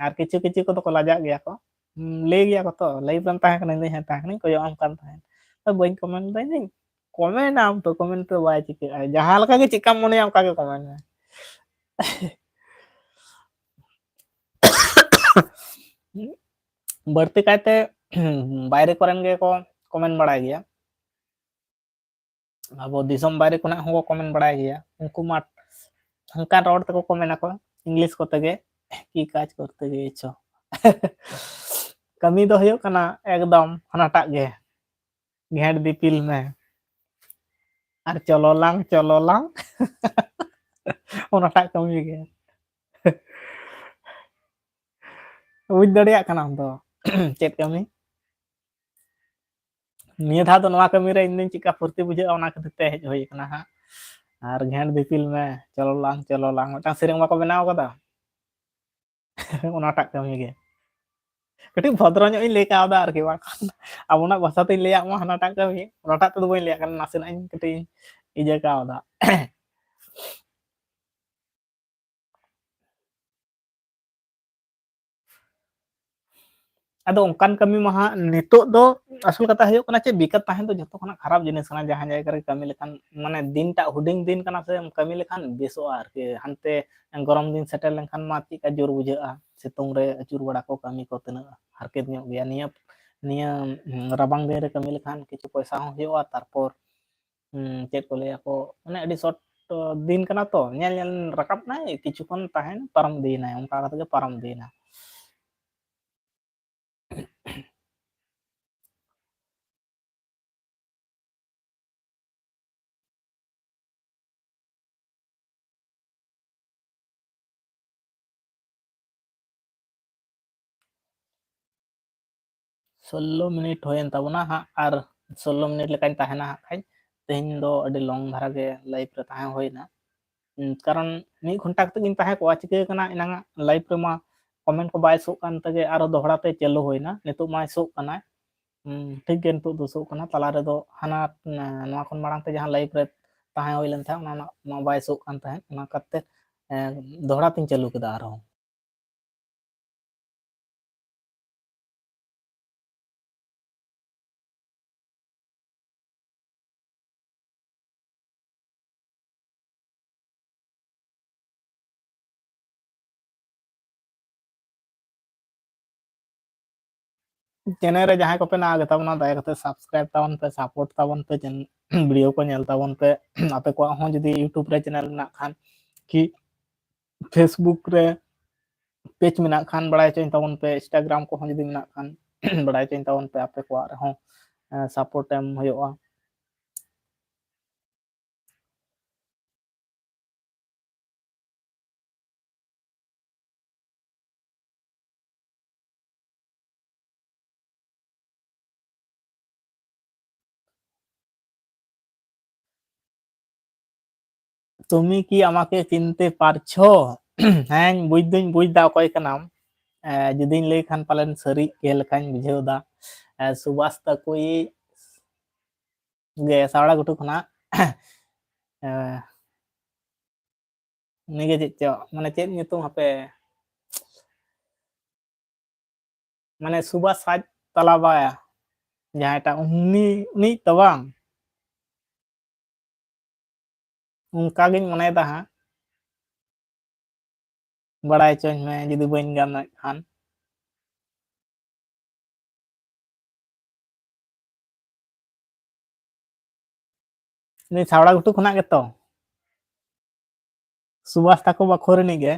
ᱟᱨ ᱠᱤᱪᱷᱩ ᱠᱤᱪᱷᱩ ᱠᱚᱫᱚ ᱠᱚ ᱞᱟᱡᱟᱜ ᱜᱮᱭᱟ ᱠᱚ᱾ ᱦᱩᱸ, ᱞᱟᱹᱭ ᱜᱮᱭᱟ ᱠᱚ ᱛᱚ, ᱞᱟᱭᱤᱵᱷ ᱨᱮᱢ ᱛᱟᱦᱮᱸ ᱠᱟᱱᱟ, ᱤᱧ ᱫᱚᱧ ᱦᱮᱸ ᱛᱟᱦᱮᱸ ᱠᱟᱱᱟᱧ, ᱠᱚᱭᱚᱜ ᱟᱢ ᱠᱟᱱ ᱛᱟᱦᱮᱸᱫ᱾ ᱛᱚ ᱵᱟᱹᱧ ᱠᱚᱢᱮᱱᱴ ᱫᱟ, ᱤᱧ ᱫᱚᱧ ᱠᱚᱢᱮᱱᱴ ᱟᱢ ᱛᱚ, ᱠᱚᱢᱮᱱᱴ ᱛᱮ ᱵᱟᱭ ᱪᱤᱠᱟᱹᱜᱼᱟ, ᱡᱟᱦᱟᱸ ᱞᱮᱠᱟ ᱜᱮ ᱪᱮᱫᱠᱟᱢ ᱢᱚᱱᱮᱭᱟ ᱚᱱᱠᱟ ᱜᱮ ᱠᱚᱢᱮᱱᱴ ᱢᱮ᱾ ᱵᱟᱹᱲᱛᱤ ᱠᱟᱭᱛᱮ ᱵᱟᱭᱨᱮ ᱠᱚᱨᱮᱱ ᱜᱮᱠᱚ ᱠᱚᱢᱮᱱᱴ ᱵᱟᱲᱟᱭ ᱜᱮᱭᱟ᱾ ᱟᱵᱚ ᱫᱤᱥᱚᱢ ᱵᱟᱭᱨᱮ ᱠᱷᱚᱱᱟᱜ ᱦᱚᱸᱠᱚ ᱠᱚᱢᱮᱱᱴ ᱵᱟᱲᱟᱭ ᱜᱮᱭᱟ᱾ ᱩᱱᱠᱩ ᱢᱟ ᱚᱱᱠᱟᱱ ᱨᱚᱲ ᱛᱮᱠᱚ ᱠᱚᱢᱮᱱᱴ ᱟᱠᱚ, ᱤᱝᱞᱤᱥ ᱠᱚᱛᱮ ᱜᱮ, "ᱠᱤ ᱠᱟᱡᱽ ᱠᱚᱨᱛᱮ ᱜᱮᱭᱮᱪᱷᱚ?" ᱠᱟᱹᱢᱤ ᱫᱚ ᱦᱩᱭᱩᱜ ᱠᱟᱱᱟ ᱮᱠᱫᱚᱢ ᱦᱟᱱᱟᱴᱟᱜ ᱜᱮ, ᱜᱷᱮᱸᱴ ᱫᱤᱯᱤᱞ ᱢᱮ ᱟᱨ ᱪᱚᱞᱚ ᱞᱟᱝ, ᱪᱚᱞᱚ ᱞᱟᱝ᱾ ᱚᱱᱟᱴᱟᱜ ᱠᱟᱹᱢᱤ ᱜᱮ᱾ ᱵᱩᱡᱽ ᱫᱟᱲᱮᱭᱟᱜ ᱠᱟᱱᱟᱢ ᱛᱚ ᱪᱮᱫ ᱠᱟᱹᱢᱤ? ᱱᱤᱭᱟᱹ ᱫᱷᱟᱣ ᱫᱚ ᱱᱚᱣᱟ ᱠᱟᱹᱢᱤ ᱨᱮ ᱤᱧ ᱫᱚᱧ ᱪᱮᱫᱠᱟ ᱯᱷᱩᱨᱛᱤ ᱵᱩᱡᱷᱟᱹᱜᱼᱟ, ᱚᱱᱟ ᱠᱷᱟᱹᱛᱤᱨ ᱛᱮ ᱦᱮᱡ ᱦᱩᱭ ᱠᱟᱱᱟ ᱦᱟᱸᱜ᱾ ᱟᱨ ᱜᱷᱮᱸᱴ ᱫᱤᱯᱤᱞ ᱢᱮ, ᱪᱚᱞᱚ ᱞᱟᱝ, ᱪᱚᱞᱚ ᱞᱟᱝ, ᱢᱤᱫᱴᱟᱝ ᱥᱮᱨᱮᱧ ᱵᱟᱠᱚ ᱵᱮᱱᱟᱣ ᱠᱟᱫᱟ? ᱚᱱᱟᱴᱟᱜ ᱠᱟᱹᱢᱤ ᱜᱮ᱾ ᱠᱟᱹᱴᱤᱡ ᱵᱷᱚᱫᱨᱚ ᱧᱚᱜ ᱤᱧ ᱞᱟᱹᱭ ᱠᱟᱣᱫᱟ ᱟᱨᱠᱤ, ᱵᱟᱝᱠᱷᱟᱱ ᱟᱵᱚᱱᱟᱜ ᱵᱷᱟᱥᱟ ᱛᱤᱧ ᱞᱟᱹᱭᱟᱜ ᱢᱟ ᱦᱟᱱᱟᱴᱟᱜ ᱠᱟᱹᱢᱤ, ᱚᱱᱟᱴᱟᱜ ᱛᱮᱫᱚ ᱵᱟᱹᱧ ᱞᱟᱹᱭᱟᱜ ᱠᱟᱱᱟ, ᱱᱟᱥᱮᱱᱟᱜ ᱤᱧ ᱠᱟᱹᱴᱤᱡ ᱤᱧ ᱤᱭᱟᱹ ᱠᱟᱣᱫᱟ᱾ ᱟᱫᱚ ᱚᱱᱠᱟᱱ ᱠᱟᱹᱢᱤ ᱢᱟ ᱦᱟᱸᱜ ᱱᱤᱛᱚᱜ ᱫᱚ ᱟᱥᱚᱞ ᱠᱟᱛᱷᱟ ᱦᱩᱭᱩᱜ ᱠᱟᱱᱟ ᱪᱮᱫ, ᱵᱮᱠᱟᱨ ᱛᱟᱦᱮᱸ ᱫᱚ ᱡᱚᱛᱚ ᱠᱷᱚᱱᱟᱜ ᱠᱷᱟᱨᱟᱯ ᱡᱤᱱᱤᱥ ᱠᱟᱱᱟ᱾ ᱡᱟᱦᱟᱸ ᱡᱟᱭᱜᱟ ᱨᱮ ᱠᱟᱹᱢᱤ ᱞᱮᱠᱷᱟᱱ, ᱢᱟᱱᱮ ᱫᱤᱱᱴᱟᱜ ᱦᱩᱰᱤᱧ ᱫᱤᱱ ᱠᱟᱱᱟ ᱥᱮ, ᱠᱟᱹᱢᱤ ᱞᱮᱠᱷᱟᱱ ᱵᱮᱥᱚᱜᱼᱟ ᱟᱨᱠᱤ᱾ ᱦᱟᱱᱛᱮ ᱜᱚᱨᱚᱢ ᱫᱤᱱ ᱥᱮᱴᱮᱨ ᱞᱮᱱᱠᱷᱟᱱ ᱢᱟ ᱪᱮᱫᱠᱟ ᱡᱳᱨ ᱵᱩᱡᱷᱟᱹᱜᱼᱟ, ᱥᱤᱛᱩᱝ ᱨᱮ ᱟᱹᱪᱩᱨ ᱵᱟᱲᱟ ᱠᱚ, ᱠᱟᱹᱢᱤ ᱠᱚ ᱛᱤᱱᱟᱹᱜ ᱦᱟᱨᱠᱮᱛ ᱧᱚᱜ ᱜᱮᱭᱟ᱾ ᱱᱤᱭᱟᱹ, ᱱᱤᱭᱟᱹ ᱨᱟᱵᱟᱝ ᱫᱤᱱ ᱨᱮ ᱠᱟᱹᱢᱤ ᱞᱮᱠᱷᱟᱱ ᱠᱤᱪᱷᱩ ᱯᱚᱭᱥᱟ ᱦᱚᱸ ᱦᱩᱭᱩᱜᱼᱟ, ᱛᱟᱨᱯᱚᱨ ᱦᱩᱸ, ᱪᱮᱫ ᱠᱚ ᱞᱟᱹᱭᱟ ᱠᱚ, ᱢᱟᱱᱮ ᱟᱹᱰᱤ short ᱫᱤᱱ ᱠᱟᱱᱟ ᱛᱚ, ᱧᱮᱞ ᱧᱮᱞ ᱨᱟᱠᱟᱵ ᱱᱟᱭ, ᱠᱤᱪᱷᱩ ᱠᱷᱚᱱ ᱛᱟᱦᱮᱱ ᱯᱟᱨᱚᱢ ᱤᱫᱤᱭᱮᱱᱟᱭ, ᱚᱱᱠᱟ ᱠᱟᱛᱮ ᱜᱮ ᱯᱟᱨᱚᱢ ᱤᱫᱤᱭᱮᱱᱟ᱾ ᱥᱳᱞᱞᱳ ᱢᱤᱱᱤᱴ ᱦᱩᱭᱮᱱ ᱛᱟᱵᱚᱱᱟ ᱦᱟᱸᱜ, ᱟᱨ ᱥᱳᱞᱞᱳ ᱢᱤᱱᱤᱴ ᱞᱮᱠᱟᱧ ᱛᱟᱦᱮᱱᱟ ᱦᱟᱸᱜ ᱠᱷᱟᱡ᱾ ᱛᱮᱦᱮᱧ ᱫᱚ ᱟᱹᱰᱤ long ᱫᱷᱟᱨᱟ ᱜᱮ live ᱨᱮ ᱛᱟᱦᱮᱸ ᱦᱩᱭᱱᱟ, ᱩᱸ, ᱠᱟᱨᱚᱱ ᱢᱤᱫ ᱜᱷᱚᱱᱴᱟ ᱠᱟᱛᱮ ᱜᱤᱧ ᱛᱟᱦᱮᱸ ᱠᱚᱜᱼᱟ᱾ ᱪᱤᱠᱟᱹ ᱠᱟᱱᱟ, ᱮᱱᱟᱝᱟᱜ live ᱨᱮᱢᱟ comment ᱠᱚ ᱵᱟᱭ ᱥᱳᱜ ᱠᱟᱱ ᱛᱮᱜᱮ ᱟᱨᱚ ᱫᱚᱦᱲᱟ ᱛᱮ ᱪᱟᱹᱞᱩ ᱦᱩᱭᱱᱟ᱾ ᱱᱤᱛᱚᱜ ᱢᱟᱭ ᱥᱳᱜ ᱠᱟᱱᱟ, ᱩᱸ, ᱴᱷᱤᱠ ᱜᱮ, ᱱᱤᱛᱚᱜ ᱫᱚ ᱥᱳᱜ ᱠᱟᱱᱟ᱾ ᱛᱟᱞᱟ ᱨᱮᱫᱚ ᱦᱟᱱᱟ, ᱱᱚᱣᱟ ᱠᱷᱚᱱ ᱢᱟᱲᱟᱝ ᱛᱮ ᱡᱟᱦᱟᱸ live ᱨᱮ ᱛᱟᱦᱮᱸ ᱦᱩᱭ ᱞᱮᱱ ᱛᱟᱦᱮᱸᱫ, ᱚᱱᱟ ᱨᱮᱱᱟᱜ ᱢᱟ ᱵᱟᱭ ᱥᱳᱜ ᱠᱟᱱ ᱛᱟᱦᱮᱸᱫ, ᱚᱱᱟ ᱠᱷᱟᱹᱛᱤᱨ, ᱮᱸ, ᱫᱚᱦᱲᱟ ᱛᱤᱧ ᱪᱟᱹᱞᱩ ᱠᱮᱫᱟ ᱟᱨᱦᱚᱸ᱾ Channel ᱨᱮ ᱡᱟᱦᱟᱸᱭ ᱠᱚᱯᱮ ᱱᱟᱣᱟ ᱜᱮᱛᱟ ᱵᱚᱱᱟ, ᱫᱟᱭᱟ ᱠᱟᱛᱮ subscribe ᱛᱟᱵᱚᱱ ᱯᱮ, support ᱛᱟᱵᱚᱱ ᱯᱮ, ᱪᱮᱱ-, video ᱠᱚ ᱧᱮᱞ ᱛᱟᱵᱚᱱ ᱯᱮ᱾ ᱟᱯᱮ ᱠᱚᱣᱟᱜ ᱦᱚᱸ ᱡᱩᱫᱤ YouTube ᱨᱮ channel ᱢᱮᱱᱟᱜ ᱠᱷᱟᱱ, ᱠᱤ Facebook ᱨᱮ ᱯᱮᱡᱽ ᱢᱮᱱᱟᱜ ᱠᱷᱟᱱ ᱵᱟᱲᱟᱭ ᱦᱚᱪᱚᱧ ᱛᱟᱵᱚᱱ ᱯᱮ, ᱤᱱᱥᱴᱟᱜᱨᱟᱢ ᱠᱚᱦᱚᱸ ᱡᱩᱫᱤ ᱢᱮᱱᱟᱜ ᱠᱷᱟᱱ ᱵᱟᱲᱟᱭ ᱦᱚᱪᱚᱧ ᱛᱟᱵᱚᱱ ᱯᱮ, ᱟᱯᱮ ᱠᱚᱣᱟᱜ ᱨᱮᱦᱚᱸ ᱥᱟᱯᱳᱨᱴ ᱮᱢ ᱦᱩᱭᱩᱜᱼᱟ᱾ তুমি কি আমাকে চিনতে পারছো? ᱦᱮᱸᱧ ᱵᱩᱡᱽ ᱫᱩᱧ ᱵᱩᱡᱽ ᱫᱟ ᱚᱠᱚᱭ ᱠᱟᱱᱟᱢ᱾ ᱮ, ᱡᱩᱫᱤᱧ ᱞᱟᱹᱭ ᱠᱷᱟᱱ ᱯᱟᱞᱮᱱ ᱥᱟᱹᱨᱤ ᱜᱮ ᱞᱮᱠᱟᱧ ᱵᱩᱡᱷᱟᱹᱣ ᱫᱟ᱾ ᱮ, ᱥᱩᱵᱟᱥ ᱛᱟᱠᱩᱭᱤᱡ ᱜᱮ ᱥᱟᱣᱲᱟ ᱜᱷᱩᱴᱩ ᱠᱷᱚᱱᱟᱜ᱾ ᱮ, ᱩᱱᱤᱜᱮ ᱪᱮᱫ ᱪᱚ, ᱢᱟᱱᱮ ᱪᱮᱫ ᱧᱩᱛᱩᱢ ᱦᱟᱯᱮ, ᱢᱟᱱᱮ ᱥᱩᱵᱟᱥ ᱟᱡ ᱛᱟᱞᱟᱵᱟᱭᱟ ᱡᱟᱦᱟᱸᱭᱴᱟᱜ, ᱩᱱᱤ, ᱩᱱᱤ ᱛᱚ ᱵᱟᱝ? ᱚᱱᱠᱟᱜᱤᱧ ᱢᱚᱱᱮᱭᱮᱫᱟ ᱦᱟᱸᱜ, ᱵᱟᱲᱟᱭ ᱦᱚᱪᱚᱧ ᱢᱮ ᱡᱩᱫᱤ ᱵᱟᱹᱧ ᱜᱟᱱᱮᱫ ᱠᱷᱟᱱ᱾ ᱩᱱᱤ ᱥᱟᱣᱲᱟ ᱜᱷᱩᱴᱩ ᱠᱷᱚᱱᱟᱜ ᱜᱮᱛᱚ? ᱥᱩᱵᱟᱥ ᱛᱟᱠᱚ ᱵᱟᱠᱷᱳᱞ ᱨᱤᱱᱤᱡ ᱜᱮ᱾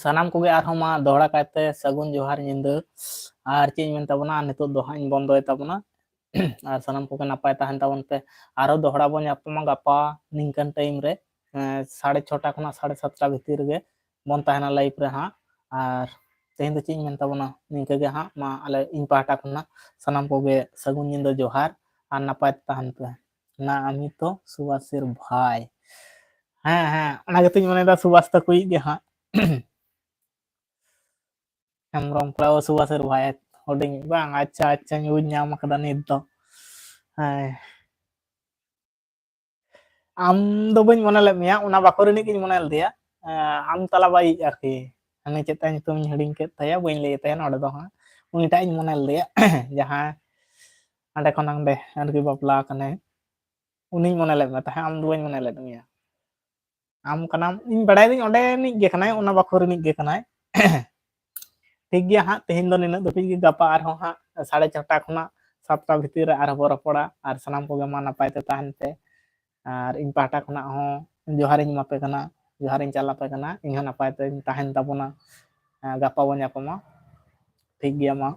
ᱥᱟᱱᱟᱢ ᱠᱚᱜᱮ ᱟᱨᱦᱚᱸ ᱢᱟ ᱫᱚᱦᱲᱟ ᱠᱟᱭᱛᱮ ᱥᱟᱹᱜᱩᱱ ᱡᱚᱦᱟᱨ ᱧᱤᱫᱟᱹ᱾ ᱟᱨ ᱪᱮᱫ ᱤᱧ ᱢᱮᱱ ᱛᱟᱵᱚᱱᱟ, ᱟᱨ ᱱᱤᱛᱚᱜ ᱫᱚ ᱦᱟᱸᱜ ᱤᱧ ᱵᱚᱱᱫᱚᱭ ᱛᱟᱵᱚᱱᱟ᱾ ᱟᱨ ᱥᱟᱱᱟᱢ ᱠᱚᱜᱮ ᱱᱟᱯᱟᱭ ᱛᱟᱦᱮᱱ ᱛᱟᱵᱚᱱ ᱯᱮ᱾ ᱟᱨᱦᱚᱸ ᱫᱚᱦᱲᱟ ᱵᱚᱱ ᱧᱟᱯᱟᱢᱟ ᱜᱟᱯᱟ ᱱᱤᱝᱠᱟᱱ ᱴᱟᱭᱤᱢ ᱨᱮ, ᱮᱸ, ᱥᱟᱲᱮ ᱪᱷᱚᱴᱟ ᱠᱷᱚᱱᱟᱜ ᱥᱟᱲᱮ ᱥᱟᱛᱴᱟ ᱵᱷᱤᱛᱤᱨ ᱨᱮᱜᱮ ᱵᱚᱱ ᱛᱟᱦᱮᱱᱟ ᱞᱟᱭᱤᱵᱷ ᱨᱮ ᱦᱟᱸᱜ᱾ ᱟᱨ ᱛᱮᱦᱮᱧ ᱫᱚ ᱪᱮᱫ ᱤᱧ ᱢᱮᱱ ᱛᱟᱵᱚᱱᱟ, ᱱᱤᱝᱠᱟᱹ ᱜᱮ ᱦᱟᱸᱜ᱾ ᱢᱟ ᱟᱞᱮ, ᱤᱧ ᱯᱟᱦᱴᱟ ᱠᱷᱚᱱᱟᱜ ᱥᱟᱱᱟᱢ ᱠᱚᱜᱮ ᱥᱟᱹᱜᱩᱱ ᱧᱤᱫᱟᱹ, ᱡᱚᱦᱟᱨ ᱟᱨ ᱱᱟᱯᱟᱭ ᱛᱮ ᱛᱟᱦᱮᱱ ᱯᱮ᱾ ᱱᱟ ᱟᱢᱤ ᱛᱚ ᱥᱩᱵᱟᱥᱤᱨ ᱵᱷᱟᱭ᱾ ᱦᱮᱸ, ᱦᱮᱸ, ᱚᱱᱟ ᱜᱮᱛᱚᱧ ᱢᱚᱱᱮᱭᱮᱫᱟ, ᱥᱩᱵᱷᱟᱥ ᱛᱟᱠᱚᱭᱤᱡ ᱜᱮ ᱦᱟᱸᱜ᱾ ᱦᱮᱢᱵᱨᱚᱢ ᱠᱚᱲᱟ, ᱥᱩᱵᱷᱟᱥᱮᱨ ᱵᱷᱟᱭ ᱦᱩᱰᱤᱧ ᱵᱟᱝ? ᱟᱪᱪᱷᱟ, ᱟᱪᱪᱷᱟᱧ ᱵᱩᱡᱽ ᱧᱟᱢ ᱟᱠᱟᱫᱟ ᱱᱤᱛ ᱫᱚ᱾ ᱦᱮᱸ, ᱟᱢ ᱫᱚ ᱵᱟᱹᱧ ᱢᱚᱱᱮ ᱞᱮᱫ ᱢᱮᱭᱟ, ᱚᱱᱟ ᱵᱟᱠᱷᱳᱞ ᱨᱤᱱᱤᱡ ᱜᱤᱧ ᱢᱚᱱᱮ ᱞᱮᱫᱮᱭᱟ᱾ ᱟᱢ ᱛᱟᱞᱟ ᱵᱟᱭᱤᱡ ᱟᱨᱠᱤ, ᱦᱟᱱᱮ ᱪᱮᱫ ᱛᱟᱭ ᱧᱩᱛᱩᱢᱤᱧ ᱦᱤᱲᱤᱧ ᱠᱮᱫ ᱛᱟᱭᱟ, ᱵᱟᱹᱧ ᱞᱟᱹᱭ ᱛᱟᱭᱟ ᱱᱚᱰᱮ ᱫᱚ ᱦᱟᱸᱜ᱾ ᱩᱱᱤᱴᱟᱜ ᱤᱧ ᱢᱚᱱᱮ ᱞᱮᱫᱮᱭᱟ, ᱡᱟᱦᱟᱸ ᱦᱟᱸᱰᱮ ᱠᱷᱚᱱ ᱦᱟᱸᱰᱮ ᱟᱨᱠᱤ ᱵᱟᱯᱞᱟ ᱟᱠᱟᱱᱟᱭ, ᱩᱱᱤᱧ ᱢᱚᱱᱮ ᱞᱮᱫ ᱢᱮ ᱛᱟᱦᱮᱸᱫ, ᱟᱢ ᱫᱚ ᱵᱟᱹᱧ ᱢᱚᱱᱮ ᱞᱮᱫ ᱢᱮᱭᱟ᱾ ᱟᱢ ᱠᱟᱱᱟᱢ, ᱤᱧ ᱵᱟᱲᱟᱭ ᱫᱟᱹᱧ ᱚᱸᱰᱮ ᱨᱤᱱᱤᱡ ᱜᱮ ᱠᱟᱱᱟᱭ, ᱚᱱᱟ ᱵᱟᱠᱷᱳᱞ ᱨᱤᱱᱤᱡ ᱜᱮ ᱠᱟᱱᱟᱭ᱾ ᱴᱷᱤᱠ ᱜᱮᱭᱟ ᱦᱟᱸᱜ, ᱛᱮᱦᱮᱧ ᱫᱚ ᱱᱤᱱᱟᱹᱜ ᱫᱷᱟᱹᱵᱤᱡ ᱜᱮ, ᱜᱟᱯᱟ ᱟᱨᱦᱚᱸ ᱦᱟᱸᱜ ᱥᱟᱲᱮ ᱪᱷᱚᱴᱟ ᱠᱷᱚᱱᱟᱜ ᱥᱟᱛᱴᱟ ᱵᱷᱤᱛᱤᱨ ᱨᱮ ᱟᱨᱦᱚᱸ ᱵᱚ ᱨᱚᱯᱚᱲᱟ᱾ ᱟᱨ ᱥᱟᱱᱟᱢ ᱠᱚᱜᱮ ᱢᱟ ᱱᱟᱯᱟᱭ ᱛᱮ ᱛᱟᱦᱮᱱ ᱯᱮ᱾ ᱟᱨ ᱤᱧ ᱯᱟᱦᱴᱟ ᱠᱷᱚᱱᱟᱜ ᱦᱚᱸ ᱡᱚᱦᱟᱨᱤᱧ ᱮᱢᱟ ᱯᱮ ᱠᱟᱱᱟ, ᱡᱚᱦᱟᱨᱤᱧ ᱪᱟᱞ ᱟᱯᱮ ᱠᱟᱱᱟ᱾ ᱤᱧ ᱦᱚᱸ ᱱᱟᱯᱟᱭ ᱛᱮᱧ ᱛᱟᱦᱮᱱ ᱛᱟᱵᱚᱱᱟ᱾ ᱜᱟᱯᱟ ᱵᱚ ᱧᱟᱯᱟᱢᱟ᱾ ᱴᱷᱤᱠ ᱜᱮᱭᱟ ᱢᱟ᱾